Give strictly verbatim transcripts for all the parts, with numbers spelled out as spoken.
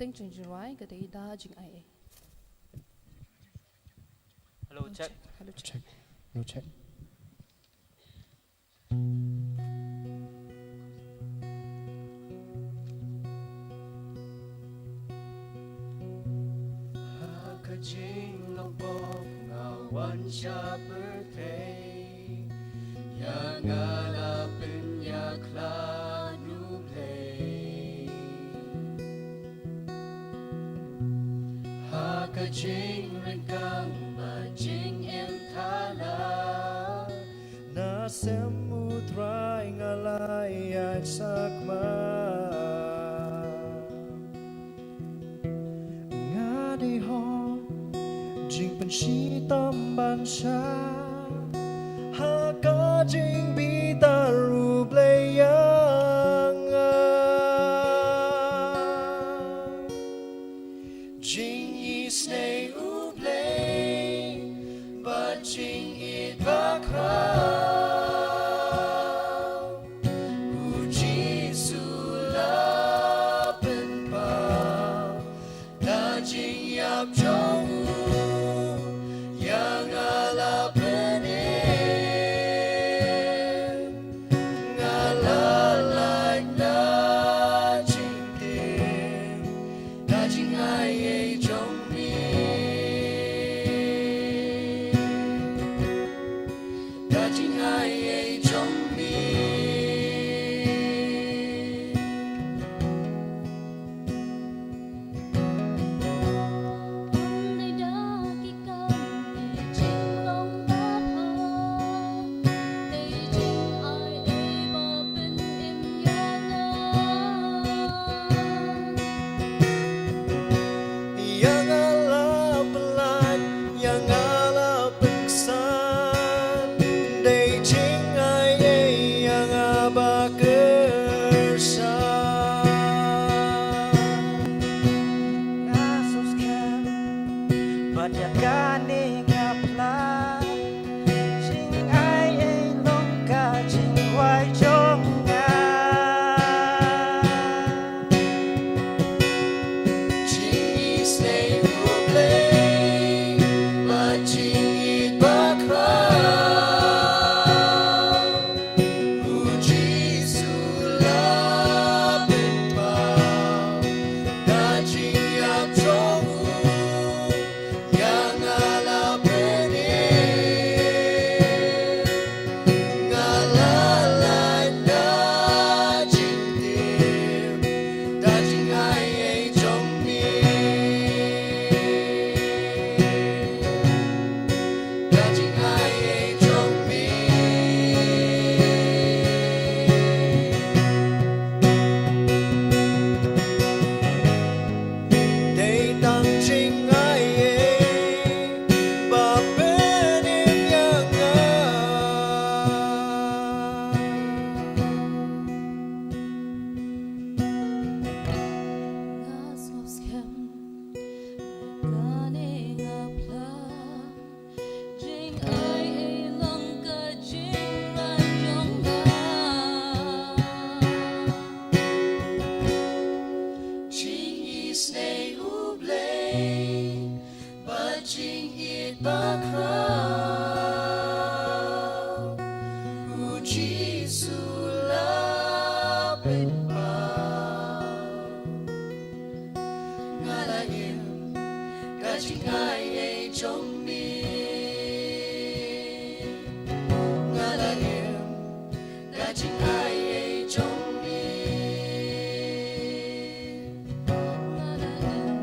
Jing jingrwai ka dei Da Jingai Ei. Hello, check. Hello, check. Check. Hello, check. Ha ka jinglong pop nga wan sha pyrthei, ïa nga la pynïakhlad U Blei. Ha ka jingryngkang bad jingim thala, na sem U Trai nga la ïaid sakma. Nga dei hok jingpynshitom ban shah ha ka jingbitar U Blei ïa nga. Jingisynei U Blei bad jingïeit bakhraw, U Jisu la pynpaw da jingïap jong U ïa nga la pynim. Nga la lait na jingtim da jingai ei jong Me, da jingai ei jong Me. Ïa nga la pynlait, ïa nga la pynksan, dei jingai ei ïa nga ba kyrshan. Nga sngewskhem bad ïa kane nga phla, jingai ei long ka jingduwai jong nga. Jingisynei U Blei bad jingïeit bakhraw, U Jisu la pynpaw da jingïap jong U ïa nga la pynim. Nga la lait na jingtim da jingai ei jong Me, da jingai ei jong Me. Dei tang jingai ei ba pynim ïa nga. Nga sngewskhem, kane nga phla, jingai ei long ka jingduwai jong nga. Jingisynei U Blei bad jingïeit bakhraw, U Jisu la pynpaw. Nga la im ka jingai ei jong Me. Nga la im ka jingai ei jong Me. Nga la im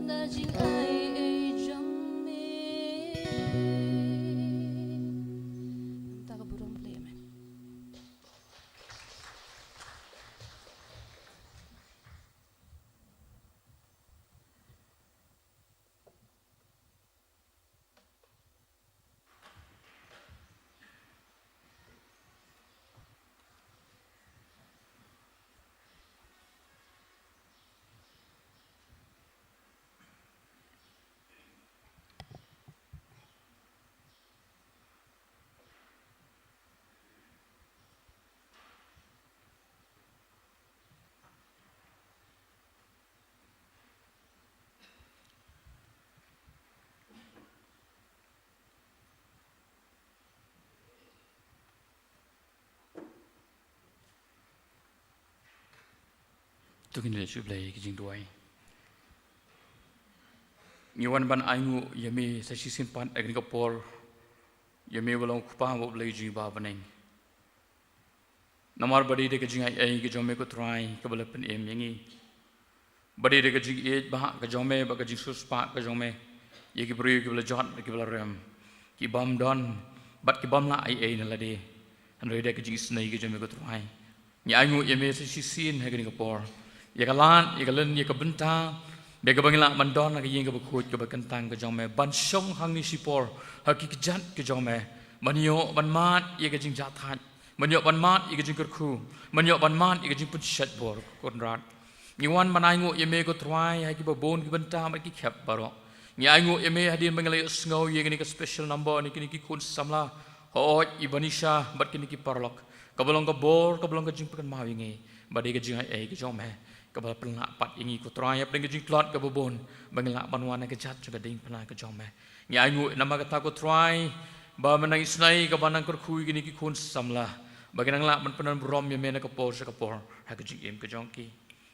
ka jingai ei jong Me. Namta ka burom Blei, amen. To ngin leit sha U Blei ha ka jingduwai. Ngi wan ban ainguh ïa me sa shisien pat ha kane ka por, ïa me uba long U Kpa bad U Blei jong ngi uba ha bneng. Namar ba dei da ka jingaiei ka jong me ko Trai kaba la pynim ïa ngi. Ba dei da ka jingïeit ba ka jong me bad ka jingsiewspah ka jong me ïa ki briew kiba la jot bad kiba la rem, ki bym don bad ki bym lah ei ei na lade. Hynrei da ka jingisynei ka jong me ko Trai, ngi ainguh ïa me sa shisien ha kane ka por ïa ka lad, ïa ka lynti, ïa ka bynta, ïa kaba ngi lah ban don ha ka ïing kaba khuid kaba kyntang ka jong me, ban shong hangne shipor ha ki kjat ka jong me, ban ïoh ban mad ïa ka jingjahthait, ban ïoh ban mad ïa ka jingkyrkhu, ban ïoh ban mad ïa ka jingpynshait bor, ko Kynrad. Ngi wan ban ainguh ïa me ko Trai ha kiba bun ki bynta bad ki khep baroh. Ngi ainguh ïa me hadien ba ngi la ïohsngew ïa kane ka special number na kine ki khun samla, hooid i Banisha bad kine ki paralok, kaba long ka bor, kaba long ka jingpynkynmaw ïa ngi ba dei ka jingaiei ka jong me kaba la pynlah pat ïa ngi ko Trai, hapdeng ka jingtlot kaba bun ba ngi lah ban wan ha ka kjat jong ka diengphna ka jong me. Ngi ainguh namar kata ko Trai ba mynta ngi isynei ka ban nang kyrkhu ïa kine ki khun samla ba kin nang lah ban pyndonburom ïa me na ka por sha ka por ha ka jingim ka jong ki.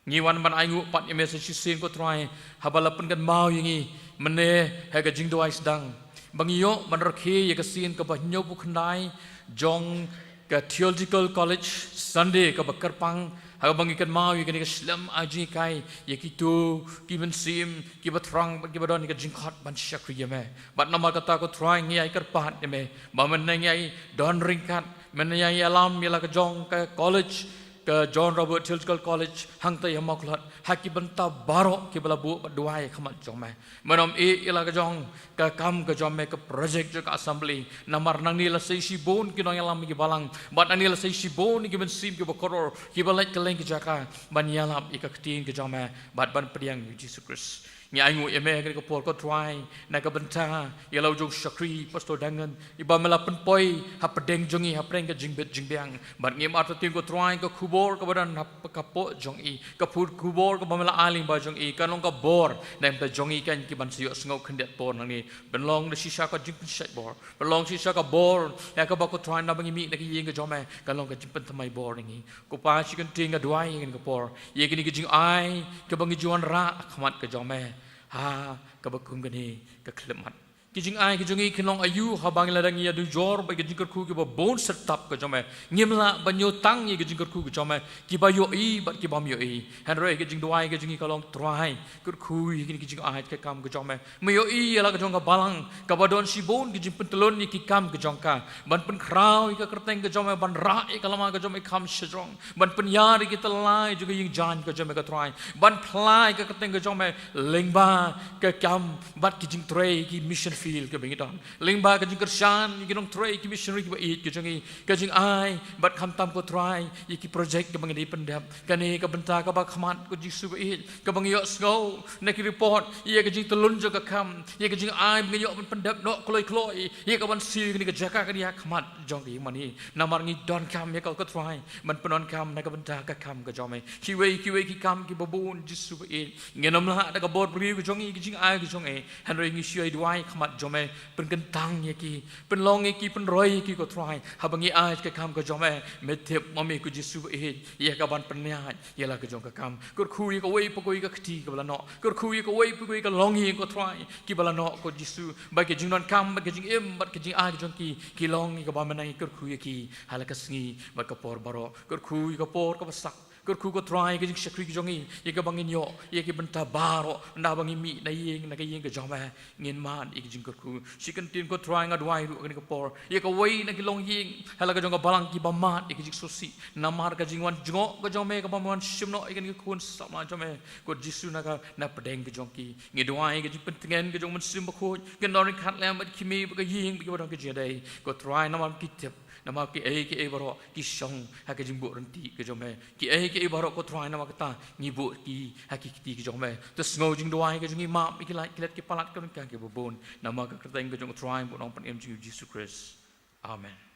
Ngi wan ban ainguh pat ïa me sa shisien ko Trai haba la pynkynmaw ïa ngi mynne ha ka jingduwai sdang ba ngi ïoh ban rakhe ïa ka sien kaba hynñiewphew khyndai jong ka Theological College Sunday kaba kyrpang, ha kaba ngi kynmaw ïa kane ka skul, ka jinghikai ïa kito ki mynsiem kiba thrang bad kiba don ïa ka jingkhot ban shakri ïa me. Bad namar kata ko Trai ngi ai kyrpad ïa me ba mynne ngi ai don ryngkat, mynne ngi ai ïalam ïa la ka jong ka college, ka John Roberts Theological College hangta ïa Mawkyrwat, ha ki bynta baroh kiba la buh bad duwai ha khmat jong me. Men ym ïeh ïa la ka jong ka kam ka jong me, ka project jong ka assembly, namar nangne la sei shibun ki nongïalam ki balang bad nangne la sei shibun ki mynsiem kiba kordor kiba leit kylleng ki jaka ban ïalap ïa ka ktien ka jong me bad ban pdiang ïa U Jisu Khrist. Ngi ainguh ïa me ha kane ka por ko Trai na ka bynta ïa la u jong u shakri Pastor Dangan, iba me la pynpoi hapdeng jong ngi hapdeng ka jingbit jingbiang. Bad ngim artatien ko Trai ka khubor kaba don hap ka pdeng jong i, ka pud khubor kaba me la ai lyngba jong i, kan long ka bor na ka bynta jong i kan ki ban sa ïohsngew khyndiat por nangne. Pynlong da shisha ka jingpynshait bor, pynlong shisha ka bor ïa kaba ko Trai naba ngi mih na ka ïing ka jong me kan long ka jingpynthymmai bor ïa ngi. Ko Pa, shi kyntien nga duwai ha kane ka por ïa kine ki jingai kaba ngi ju wanrah ha khmat ka jong me ha kaba kum kane ka khyllipmat. Ki jingai ki jong ngi kin long aïu haba ngi la dang ïa dujor bad ki jingkyrkhu kiba bun syrtap ka jong me? Ngim lah ban ïoh tang ïa ki jingkyrkhu ka jong me kiba ïohi bad ki bym ïohi. Hynrei ki jingduwai ki jong ngi ka long Trai, kyrkhu ïa kine ki jingai ka kam ka jong me. Me ïohi ïa la ka jong ka balang kaba don shibun ki jingpyntyllun ïa ki kam ka jong ka ban pynkhraw ïa ka kyrteng ka jong me, ban rah ïa ka lama ka jong me kham shajrong, ban pynïar ïa ki tyllai jong ka ïing jaiñ ka jong me ko Trai, ban phla ïa ka kyrteng ka jong me lyngba ka kam bad ki jingtrei, ki mission field kiba ngi don, lyngba ka jingkyrshan ïa ki nongtrei, ki missionary kiba ïeit ka jong ngi. Ka jingai bad khamtam ko Trai ïa ki project kiba ngi dei pyndep. Kane ka bynta kaba khmat ko Jisu ba ïeit, kaba ngi ïohsngew na ki report ïa ka jingtyllun jong ka kam, ïa ka jingai ba ngi ïoh ban pyndep noh kloi kloi ïa ka ban siew ïa kane ka jaka kane ha khmat jong ka ïing mane. Namar ngi donkam ïa ka ko Trai ban pyndonkam na ka bynta ka kam ka jong me. Kiwei kiwei ki kam kiba bun Jisu ba ïeit, ngin ym lah da ka bor briew ka jong ngi, ka jingai ka jong ngi, hynrei ngi shu ai duwai ha khmat jong me, pynkyntang ïa ki, pynlong ïa ki, pynroi ïa ki ko Trai, haba ngi ai ka kam ka jong me. Me tip ma me ko Jisu ba ïeit ïa ka ban pynïaid ïa la ka jong ka kam. Kyrkhu ïa kawei pa kawei ka kti kaba la noh, kyrkhu ïa kawei pa kawei ka longïing ko Trai kiba la noh ko Jisu, ba ka jingdonkam bad ka jingim bad ka jingai ka jong ki ki long ïa kaba me nang kyrkhu ïa ki ha la ka sngi bad ka por baroh. Kyrkhu ïa ka por kaba sak, kyrkhu ko Trai ïa ka jingshakri ka jong ngi, ïa kaba ngin ïoh ïa ki bynta baroh naba ngi mih na ïing na ka ïing ka jong me. Ngin mad ïa ka jingkyrkhu. Shi kyntien ko Trai nga duwai ruh ha kane ka por ïa kawei na ki longïing ha la ka jong ka balang kiba mad ïa ka jingsngewsih namar ka jingwan jngoh ka jong me kaba me wan shim noh ïa kane ka khun samla jong me ko Jisu na ka, na pdeng ka jong ki. Ngi duwai ïa ka jingpyntngen ka jong u Mynsiem Bakhuid, kin don ryngkat lem bad ki kmie bad ka ïing bad kiba don ka jingïadei ko Trai, namar ki tip namar kiei kiei baroh ki shong ha ka jingbuh ryntih ka jong me. Kiei kiei baroh ko Trai namar kata ngi buh ki ha ki kti ki jong me. To sngew jingduwai ka jong ngi, map ïa ki lait ki let ki palat ka ryngkat kiba bun namar ka kyrteng ka jong u Trai bad u Nongpynim jong ngi u Jisu Khrist. Amen.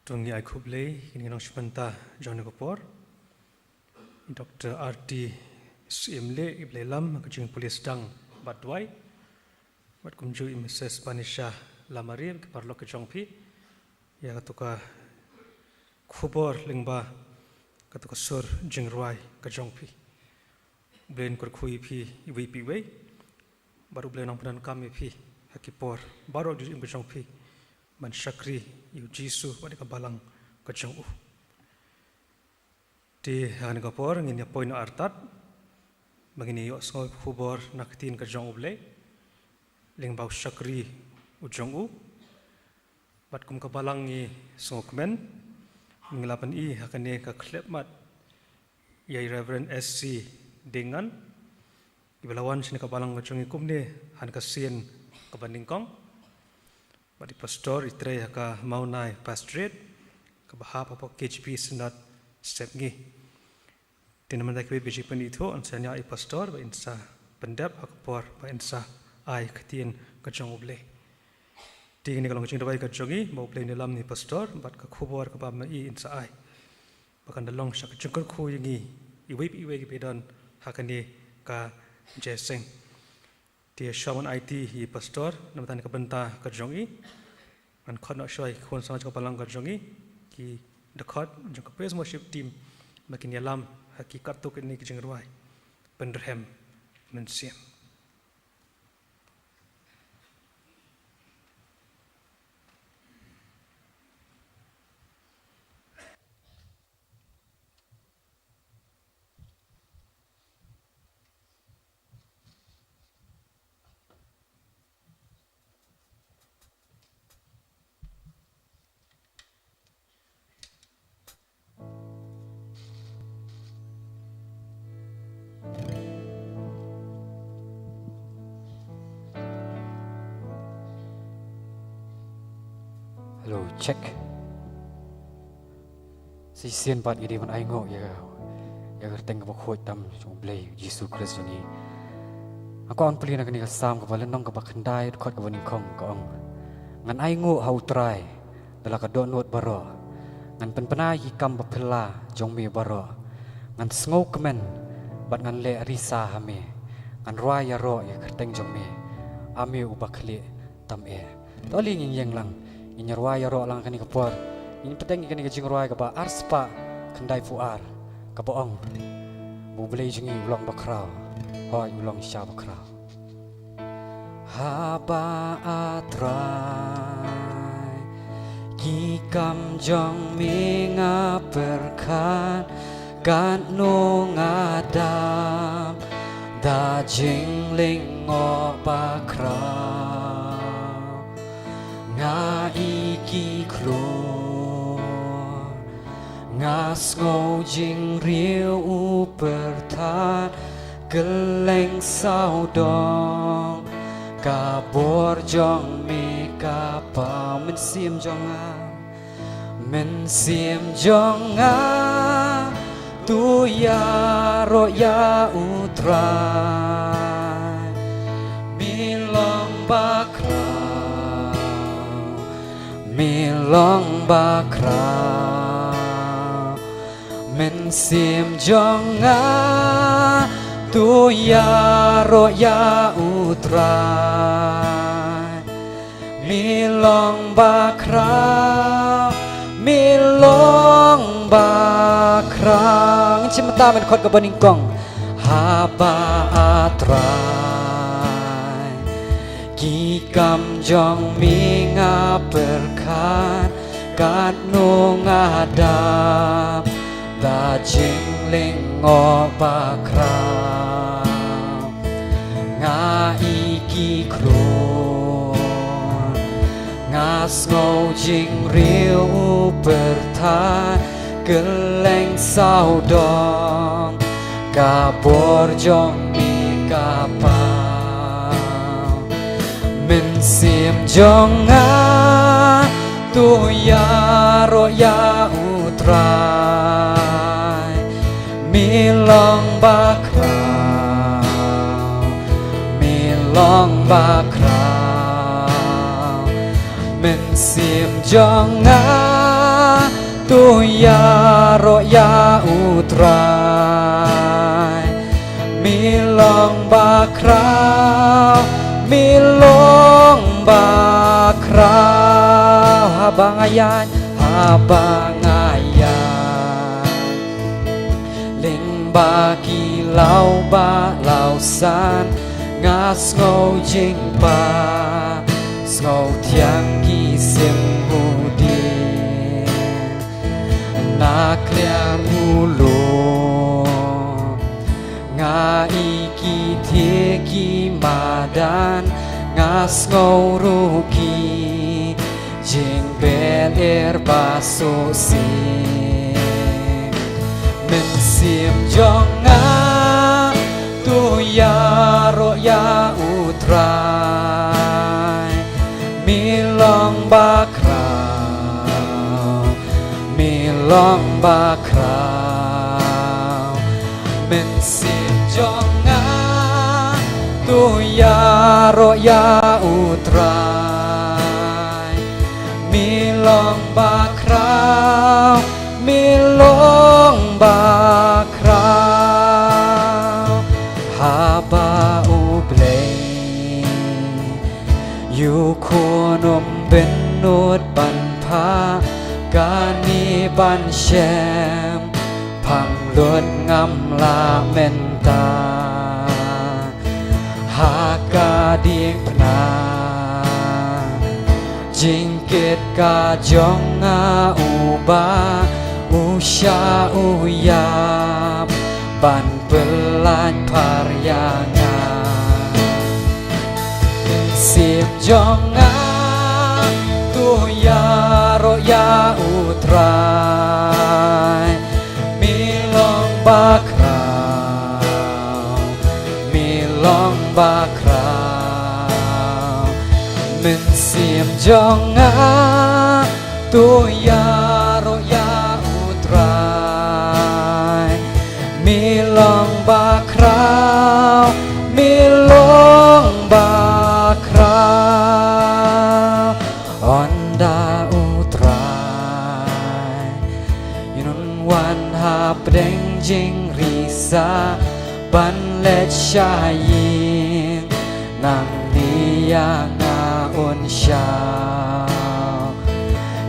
To ngi ai khublei ïa ki nongshim bynta jong kane ka por. Doctor R T Syiem Lieh, i ba la ïalam ha ka jingpule sdang bad duwai, bad kumjuh i Missus Banisha Lamare, ki paralok ki jong phi, ïa kato ka khubor lyngba kato ka sur jingrwai ka jong phi. U Blei un kyrkhu ïa phi iwei pa iwei, bad U Blei un nang pyndonkam ïa phi ha ki por baroh jong ka jingim ka jong phi ban shakri ïa U Jisu bad ïa ka balang ka jong u. Te ha kane ka por ngin ïa poi noh artat ba ngin ïa ïohsngew khubor na ka ktien ka jong U Blei lyngba u shakri u jong u. Bad kum ka balang ngi sngewkmen, ngi la pyni ha kane ka khyllipmat ïa i Reverend S C Diengngan, i ba la wan sha kane ka balang ka jong ngi kumne ha kane ka sien kaba nyngkong. Bad i pastor i trei ha ka Mawnai Pastorate kaba hap hapoh K J P Synod Sepngi. Te namar ba ki ba ju pynithuh, yn sa ñiah ïa i pastor ba in sa pyndep ha ka por ba in sa ai ka ktien ka jong U Blei. Te kane ka long ka jingduwai ka jong ngi ba U Blei un ïalam ïa i pastor bad ka khubor kaba ma i in sa ai ba kan da long sha ka jingkyrkhu ïa ngi iwei pa iwei kiba don ha kane ka jingïaseng. Te shuwa ban aiti ïa i pastor na ka bynta ka jong i, ngan khot noh shuwa ïa ki khun samla jong ka balang ka jong i, ki dkhot jong ka praise worship team, ba kin ïalam ha ki katto katne ki jingrwai Pynrhem Mynsiem. Hello, check. Shisien pat ngi dei ban ainguh ïa, ïa ka kyrteng kaba khuid tam jong U Blei Jisu Khrist jong ngi. Nga kwah ban pule na kane ka Salm kaba lynnong kaba khyndai, dkhot kaba nyngkong ka ong: Ngan ainguh ha U Trai da la ka dohnud baroh. Ngan pynbna ïa ki kam ba phylla jong me baroh. Ngan sngewkmen bad ngan leh risa ha me. Ngan rwai ïaroh ïa ka kyrteng jong me, A me uba khlieh tam eh. To ale ngin ïeng lang, ngin rwai ïaroh lang kane ka por. Ngin pdiang ïa kane ka jingrwai kaba arspah khyndaiphew ar, kaba ong: U Blei jong ngi u long bakhraw, hooid u long sha bakhraw. Haba A Trai, ki kam jong me nga pyrkhat, katno nga dap da jinglyngngoh bakhraw. Nga i ki khlur, nga sngew jingriew u pyrthat, kylleng sawdong ka bor jong me ka paw. Mynsiem jong nga, mynsiem jong nga, to ïaroh ïa U Trai. Me long bakhraw, me long bakhraw. Mynsiem jong nga, to ïaroh ïa U Trai. Me long bakhraw, me long bakhraw. Ngin shim bynta mynta dkhot kaba nyngkong. Haba A Trai, ki kam jong me nga pyrkhat, katno nga dap da jinglyngngoh bakhraw. Nga i ki khlur, nga sngew jingriew u pyrthat, kylleng sawdong ka bor jong me ka paw. Mynsiem jong nga, to ïaroh ïa U Trai. Me long bakhraw, me long bakhraw. Mynsiem jong nga, to ïaroh ïa U Trai. khraw, mi long ba khraw, haba nga ïaid, haba nga ïaid. Lyngba ki law ba law san, nga sngew jingpang, sngew thiang ki sim u dieng. Na kliar u lum, nga i ki thiah ki madan, nga sngew ruh ki jingbit er ba suk sing. Mynsiem jong nga, to ïaroh ïa U Trai. Mi long ba khraw, mi long ba khraw. Mynsiem jong nga, to ïaroh ïa U Trai. Mi long ba khraw, mi long ba khraw. Haba U Blei ïoh khun, um bynnud ban phah kane ban shem, phang lut ngam lah mynta. Ha ka diengphna, jingkit ka jong nga, uba u shah u ïap ban pyllait phar ïa nga. Mynsiem jong nga, to ïaroh ïa U Trai. Mi long ba khraw, mi long ba khraw. Mynsiem jong nga, to ïaroh ïa U Trai. Mi long ba khraw, mi long ba khraw. Ynda U Trai un wan hapdeng jingri sa ban leit sha ïing, nangne ïa nga un shah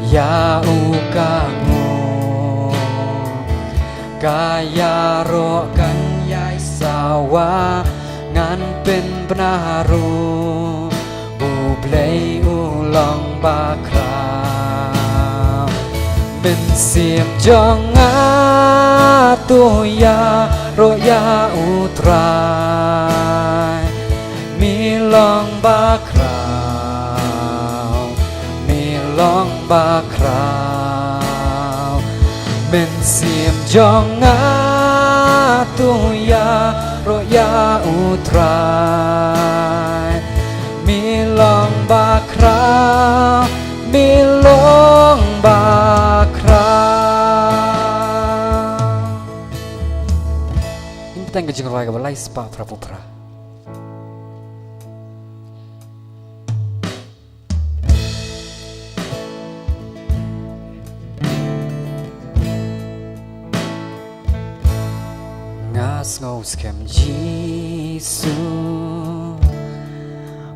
ïa u ka nguh. Ka ïaroh kan ïai sawa, ngan pynbna ruh, U Blei u long ba khraw. Mynsiem jong nga, to ïaroh ïa U Trai. Mi long ba khraw, mi long ba khraw. Mynsiem jong nga, to ïaroh ïa U Trai. Mi long ba khraw, mi long ba khraw. Ngin bteng ka jingrwai kaba lai spah phra phew phra. Nga sngew skhem Jisu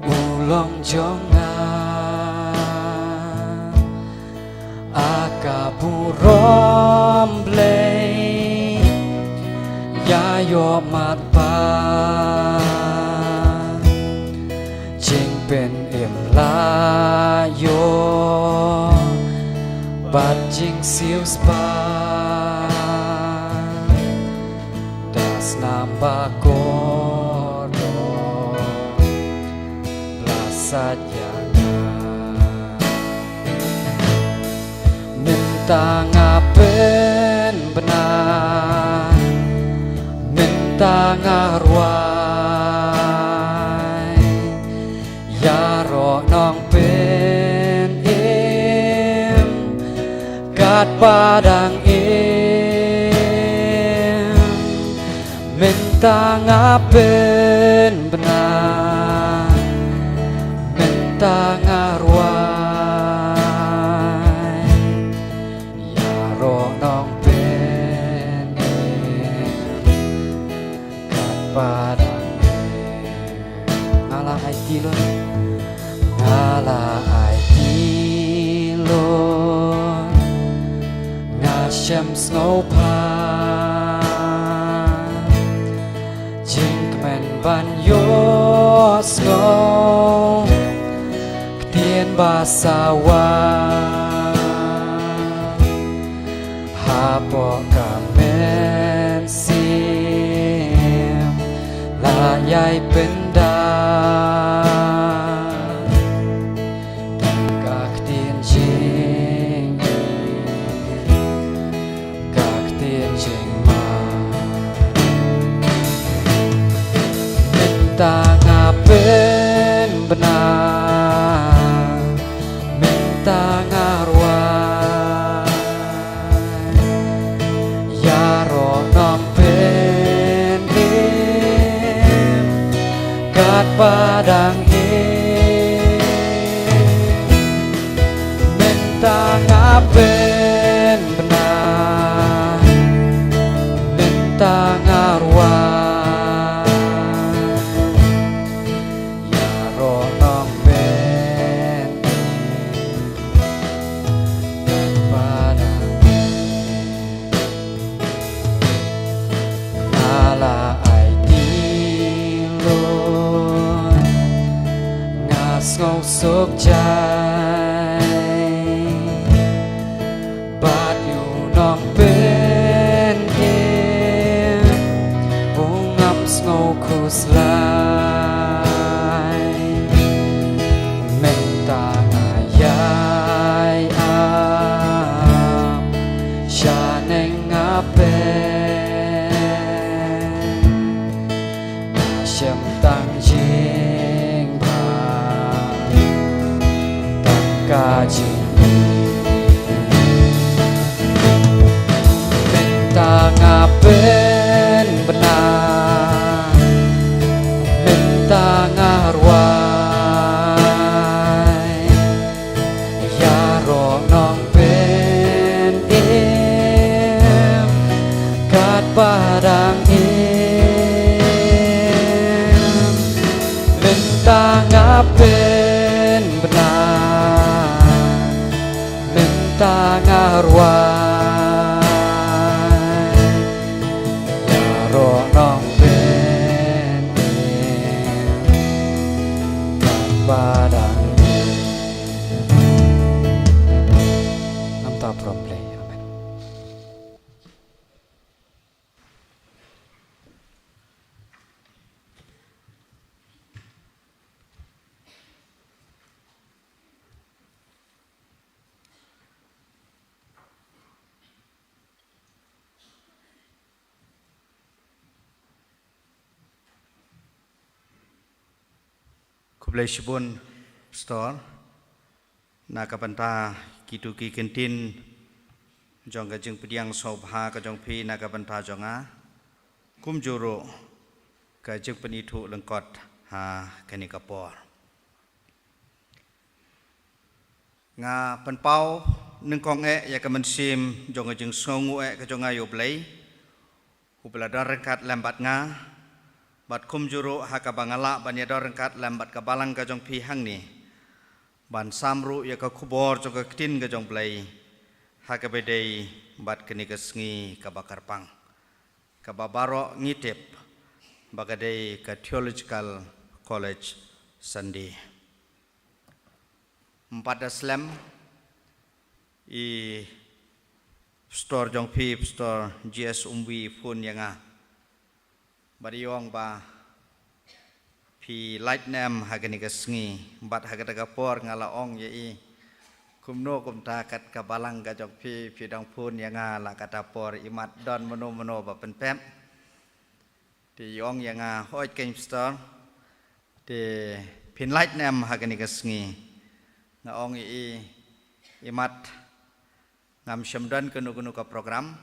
u long jong nga. A ka burom Blei ïa ïoh mat pat. Jingpynim la ïoh bad jingsiewspah. Da snam ba kordor, la sait ïa nga. Mynta nga pynbna, mynta nga rwai. Ïaroh Nongpynim katba dang im. Mynta nga pynbna, mynta nga rwai. Ïaroh Nongpynim katba dang im. La ai ti Lord, nga shem sngewbha jingkmen ban ïohsngew ktien ba sawa hapoh ka mynsiem. La ïai pynda tang ka ktien jingim, ka ktien jingma. Mynta nga pynbna, mynta nga rwai ïaroh Nongpynim katba dang im. Mynta nga pynbna, mynta nga rwai ïaroh Nongpynim. Nga la ai ti Lord, nga sngew suk jai bad u Nongpynim u ngam sngew khuslai. Mynta nga ïai ap shaneng nga pyn, nga shem tang jingbha tang ka jingim. Mynta nga pynbna, mynta nga rwai ïaroh Nongpynim katba dang im. Mynta nga pynbna, mynta nga rwai ïaroh Nongpynim katba dang im. Namta burom Blei. Amen. Khublei shibun Pastor na ka bynta kito ki kyntien jong ka jingpdiang sngewbha ka jong phi na ka bynta jong nga, kumjuh ruh ka jingpynithuh lyngkot ha kane ka por. Nga pynpaw nyngkong eh ïa ka mynsiem jong ka jingsngewnguh eh ka jong nga ïa U Blei uba la don ryngkat lem bad nga, bad kumjuh ruh ha kaba nga lah ban ïa don ryngkat lem bad ka balang ka jong phi hangne ban sam ruh ïa ka khubor jong ka ktien ka jong U Blei ha kaba dei bad kane ka sngi kaba kyrpang, kaba baroh ngi tip ba ka dei ka Theological College Sunday. Ym pat da slem, i Pastor jong phi, Pastor G S Umwi, i phone ïa nga bad i ong ba phi lait ne em ha kane ka sngi. Bad ha kata ka por nga la ong ïa i, kumno kumta kat ka balang ka jong phi, phi dang phone ïa nga la kata por, imat don mano mano ba pynpep. Te i ong ïa nga, hooid keiñ Pastor, te phin lait ne em ha kane ka sngi? Nga ong ïa i, imat ngam shym don kano kano ka program,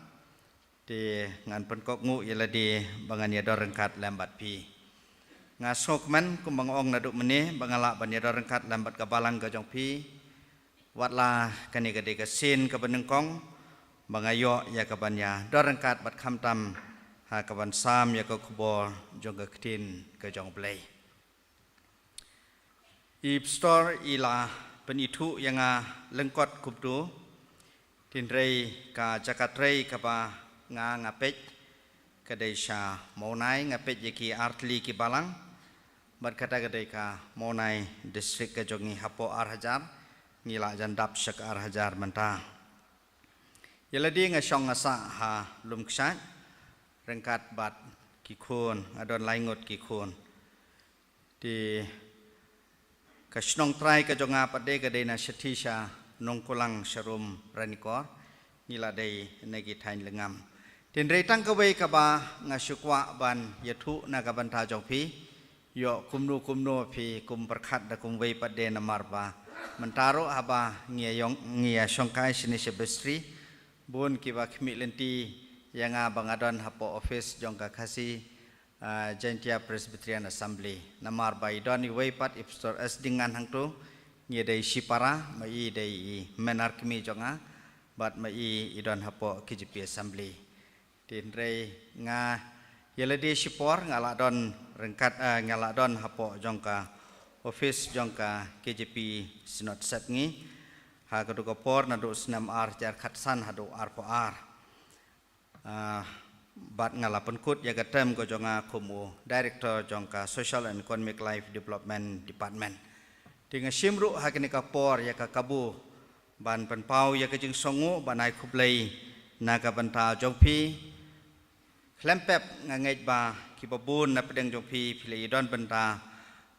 te ngan pynkohnguh ïa lade ba ngan ïa don ryngkat lem bad phi. Nga sngewkmen kumba nga ong naduh mynne ba nga lah ban ïa don ryngkat lem bad ka balang ka jong phi. Watla kane ka dei ka sien kaba nyngkong ba nga ïoh ïa kaban ïa don ryngkat bad khamtam ha kaban sam ïa ka khubor jong ka ktien ka jong U Blei. I pastor i la pynithuh ïa nga lyngkot kumtu. Hynrei ka jaka trei kaba nga nga peit ka dei sha Mawlai, nga peit ïa ki artylli ki balang. Bad kata ka dei ka Mawlai district ka jong ngi hapoh ar hajar, ngi la jan dap sha ka ar hajar mynta. Ïa lade nga shong nga sah ha Lumkshaid ryngkat bad ki khun, nga don lai ngut ki khun. Te ka shnong trai ka jong nga pat de ka dei na shathie sha Nongkulang, sharum Ranikor, ngi la dei na ki thaiñ lyngngam. Hynrei tang kawei kaba nga shu kwah ban ïathuh na ka bynta jong phi, ïoh kumno kumno phi kum pyrkhat da kumwei pat de, namar ba mynta ruh haba ngi ïa ïong, ngi ïa shongkai shane sha Vestry, bun kiba khmih lynti ïa nga ba nga don hapoh office jong ka Khasi, ah, Jaintia Presbyterian Assembly. Namar ba i don iwei pat, i Pastor S Dingan hangtu, ngi dei shipara, ma i dei i hynmen ar kmie jong nga, bad ma i i don hapoh K J P Assembly. Hynrei nga ïa lade shipor nga la don ryngkat, ah, nga la don hapoh jong ka office jong ka K J P Synod Sepngi ha kato ka por naduh snem ar hajar khatsan haduh arphew ar. Ah, bad nga la pynkut ïa ka term ka jong nga kum u Director jong ka Social and Economic Life Development Department. Te nga shim ruh ha kane ka por ïa ka kabu ban pynpaw ïa ka jingsngewnguh, ban ai khublei na ka bynta jong phi. Khlem pep nga ngeit ba kiba bun na pdeng jong phi, phi la ïadon bynta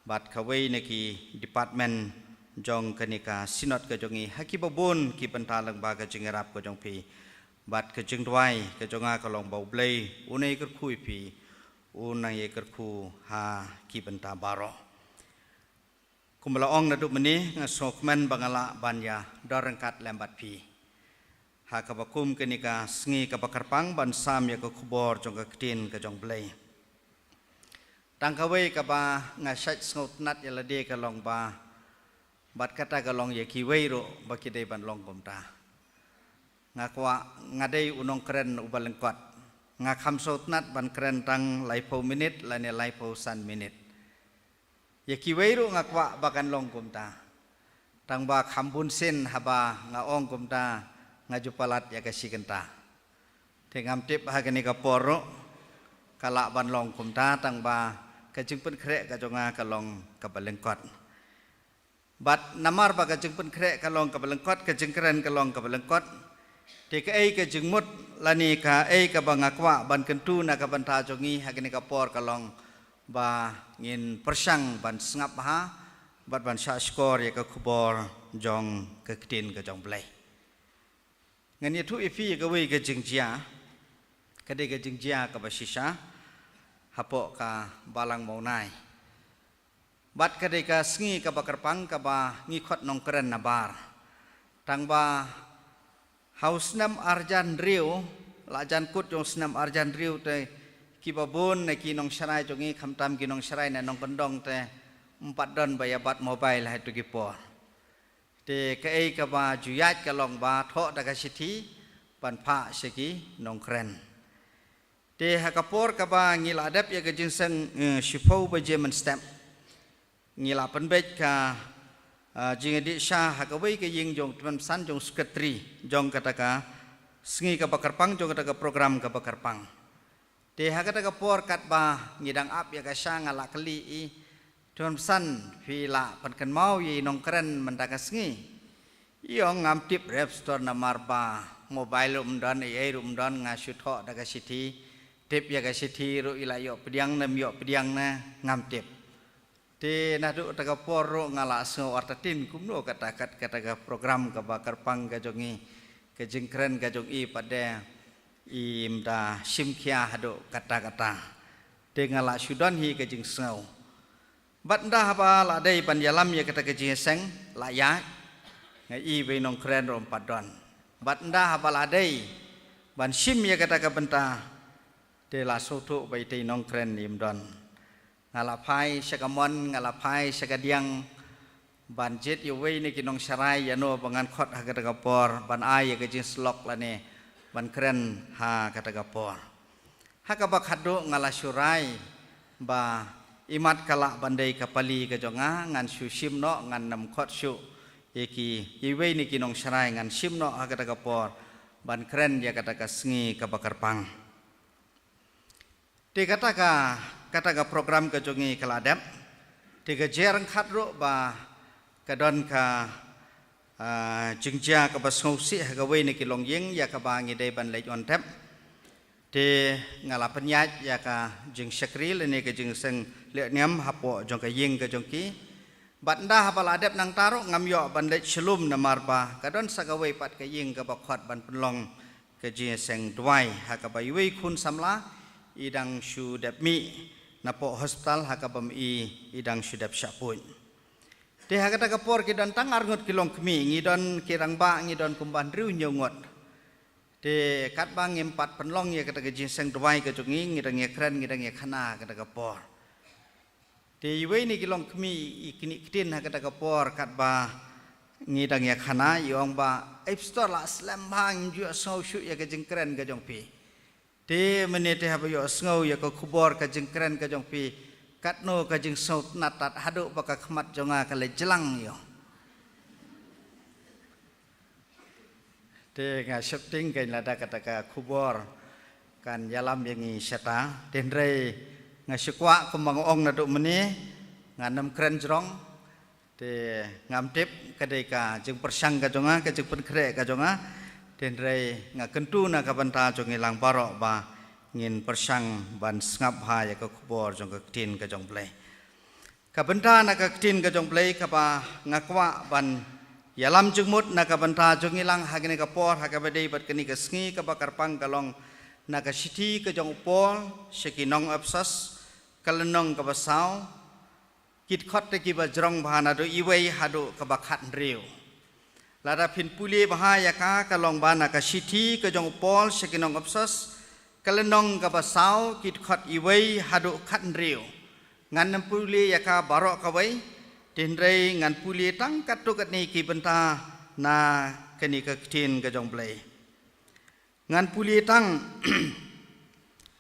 bad kawei na ki department jong kane ka Synod ka jong ngi ha kiba bun ki bynta lyngba ka jingïarap ka jong phi. Bad ka jingduwai ka jong nga ka long ba U Blei un nang ïakyrkhu ïa phi, un nang ïakyrkhu ha ki bynta baroh. Kumba la ong naduh mynne, nga sngewkmen ba nga lah ban ïadon ryngkat lem bad phi ha kaba kum kane ka sngi kaba kyrpang ban sam ïa ka khubor jong ka ktien ka jong U Blei. Tang kawei kaba nga shait sngewtynnat ïa lade ka long ba, bad kata ka long ïa kiwei ruh ba ki dei ban long kumta. Nga kwah, nga dei u nongkren uba lyngkot. Nga kham sngewtynnat ban kren tang laiphew minit lane laiphew san minit. Ïa kiwei ruh nga kwah ba kan long kumta. Tang ba kham bun sien haba nga ong kumta nga ju palat ïa ka shi kynta. Te ngam tip ha kane ka por ruh ka lah ban long kumta, tang ba ka jingpynkhreh ka jong nga ka long kaba lyngkot. Bad namar ba ka jingpynkhreh ka long kaba lyngkot, ka jingkren ka long kaba lyngkot, te kaei ka jingmut lane kaei kaba nga kwah ban kyntu na ka bynta jong ngi ha kane ka por ka long ba ngin pyrshang ban sngap bha bad ban shahshkor ïa ka khubor jong ka ktien ka jong U Blei. Ngan ïathuh ïa phi ïa kawei ka jingjia, ka dei ka jingjia kaba shisha hapoh ka Balang Mawlai. Bad ka dei ka sngi kaba kyrpang kaba ngi khot nongkren nabar. Tang ba ha u snem arhajar hynriew, la jan kut jong u snem arhajar hynriew te kiba bun na ki nongsharai jong ngi, khamtam ki nongsharai ne nongkyndong te, ym pat don ba ïa bat mobile ha kito ki por. Te kaei kaba ju ïaid ka long ba thoh da ka shithi ban phah sha ki nongkren. Te ha ka por kaba ngi la dep ïa ka jingseng, eh, shiphew baje mynstep, ngi la pynbeit ka, eh, jingïadih sha ha kawei ka ïing jong u tymmen basan jong u secretary jong kata ka sngi kaba kyrpang, jong kata ka program kaba kyrpang. Te ha kata ka por katba ngi dang ap ïa ka sha, nga la kylli i, "Tymmen basan, phi lah pynkynmaw ïa i nongkren mynta ka sngi?" I ong, "Ngam tip re pastor, namar ba mobile ruh ym don, ei ei ruh ym don, nga shu thoh da ka shithi, tip ïa ka shithi ruh i la ïoh pdiang ne ym ïoh pdiang ne ngam tip." Te naduh kata ka por ruh nga la sngew artatien kumno kata kat, kata ka program kaba kyrpang ka jong ngi, ka jingkren ka jong i pat de, im da shim khia haduh katta katta. Te nga la shu don hi ka jingsngew. Bad ynda haba la dei ban ïalam ïa kata ka jingïaseng, la ïaid, nga i ba i nongkren ruh ym pat don. Bad ynda haba la dei ban shim ïa kata ka bynta, te la sngewthuh ba itei i nongkren im don. Nga la phai sha ka mon, nga la phai sha ka diang, ban jied ïa uwei na ki nongsharai ïano ba ngan khot ha kata ka por, ban ai ïa ka jingsyllok lane ban kren ha kata ka por. Ha kaba khatduh nga la shu rai ba imat ka lah ban dei ka pali ka jong nga, ngan shu shim noh, ngan nym khot shuh ïa ki, iwei na ki nongsharai, ngan shim noh ha kata ka por ban kren ïa kata ka sngi kaba kyrpang. Te kata ka, kata ka program ka jong ngi ka la dep. Te ka jia ryngkat ruh ba ka don ka, ah, jingjia kaba sngewsih ha kawei na ki longïing ïa kaba ngi dei ban leit wan tep. Te nga la pynïaid ïa ka jingshakri lane ka jingseng leh niam hapoh jong ka ïing ka jong ki. Bad ynda haba la dep nangta ruh ngam ïoh ban leit shlum namar ba ka don sa kawei pat ka ïing kaba khot ban pynlong ka jingïaseng duwai ha kaba iwei khun samla i dang shu dep mih napoh hospital ha kaba i, i dang shu dep shah pud. Te ha kata ka por ki don tang ar ngut ki longkmie, ngi don ki rangbah, ngi don kumba hynriew hynñiew ngut. Te katba ngim pat pynlong ïa kata ka jingïaseng duwai ka jong ngi, ngi dang ïakren, ngi dang ïakhana kata ka por. Te iwei na ki longkmie i knieh ktien ha kata ka por katba ngi dang ïakhana, i ong ba, "Ei pastor, la slem bha, ngim ju sngew shuh ïa ka jingkren ka jong phi." Te mynne te haba ïohsngew ïa ka khubor ka jingkren ka jong phi, katno ka jingsngewtynnat tad haduh ba ka khmat jong nga ka la jlang ïoh. Te nga sheptieng kein lada kata ka khubor kan ïalam ïa ngi shata. Te hynrei nga shu kwah kumba nga ong naduh mynne, ngan nym kren jrong. Te ngam tip, ka dei ka jingpyrshang ka jong nga, ka jingpynkhreh ka jong nga. Te hynrei nga kyntu na ka bynta jong ngi lang baroh ba ngin pyrshang ban sngap bha ïa ka khubor jong ka ktien ka jong Blei. Ka bynta na ka ktien ka jong Blei kaba nga kwah ban ïalam jingmut na ka bynta jong ngi lang ha kane ka por ha kaba dei bad kane ka sngi kaba kyrpang ka long na ka shithi ka jong u Paul sha ki nong Ephesus, ka lynnong kaba saw, ki dkhot te kiba jrong bha naduh iwei haduh kaba khathynriew. Lada phin pule bha ïa ka, ka long ba na ka shithi ka jong u Paul sha ki nong Ephesus, ka lynnong kaba saw, ki dkhot iwei haduh khathynriew. Ngan nym pule ïa ka baroh kawei, te hynrei ngan pule tang katto katne ki bynta na kane ka ktien ka jong Blei. Ngan pule tang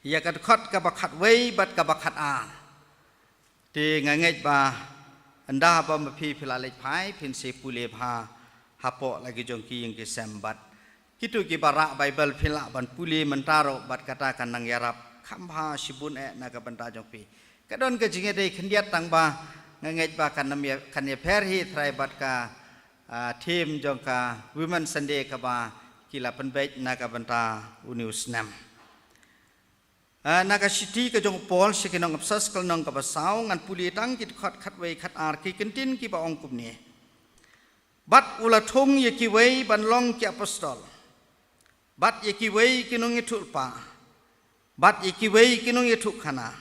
ïa ka dkhot kaba khatwei bad kaba khatar. Te nga ngeit ba ynda ba ma phi phi la leit phai, phin sa pule bha hapoh la ki jong ki ïing ki sem bad kito kiba rah Baibl phin lah ban pule mynta ruh bad kata kan nang ïarap kham bha shibun eh na ka bynta jong phi. Ka don ka jingïadei khyndiat tang ba nga ngeit ba kan nym ïa, kan ïapher hi trai bad ka, ah, theme jong ka Women Sunday kaba ki la pynbeit na ka bynta une u snem. Ah, na ka shithi ka jong u Paul sha ki nong Ephesus ka lynnong kaba saw, ngan pule tang ki dkhot khatwei khatar, ki kyntien kiba ong kumne. Bad u la thung ïa kiwei ban long ki apostol, bad ïa kiwei ki nongïathuhlypa, bad ïa kiwei ki nongïathuhkhana,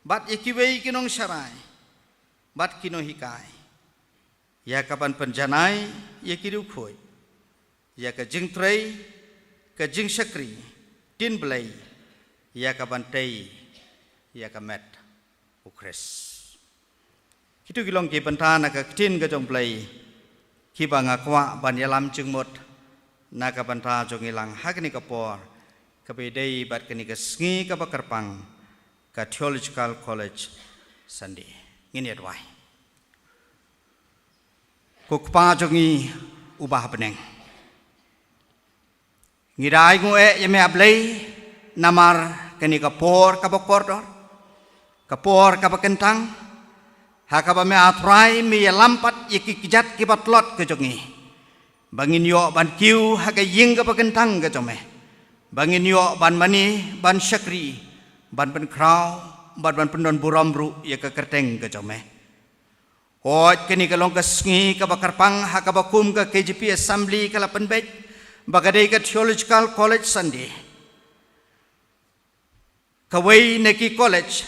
bad ïa kiwei ki nongsharai, bad ki nonghikai. Ïa ka ban pynjanai ïa ki riewkhuid, ïa ka jingtrei, ka jingshakri, ktien Blei, ïa ka ban tei ïa ka met u Khrist. Kito ki long ki bynta na ka ktien ka jong Blei kiba nga kwah ban ïalam jingmut na ka bynta jong ngi lang ha kane ka por kaba ïadei bad kane ka sngi kaba kyrpang, ka Theological College Sunday. Ngin ïa duwai. Ko Kpa jong ngi uba ha bneng, ngi da ainguh eh ïa me A Blei namar kane ka por kaba kordor, ka por kaba kyntang, ha kaba me A Trai me ïalam pat ïa ki kjat kiba tlot ka jong ngi, ba ngin ïoh ban kiew ha ka ïing kaba kyntang ka jong me, ba ngin ïoh ban mane, ban shakri, ban pynkhraw, ban, ban pyndonburom ruh ïa ka kyrteng ka jong me. Hooid, kane ka long ka sngi kaba kyrpang ha kaba kum ka K J P Assembly ka la pynbeit ba ka dei ka Theological College Sunday. Kawei na ki college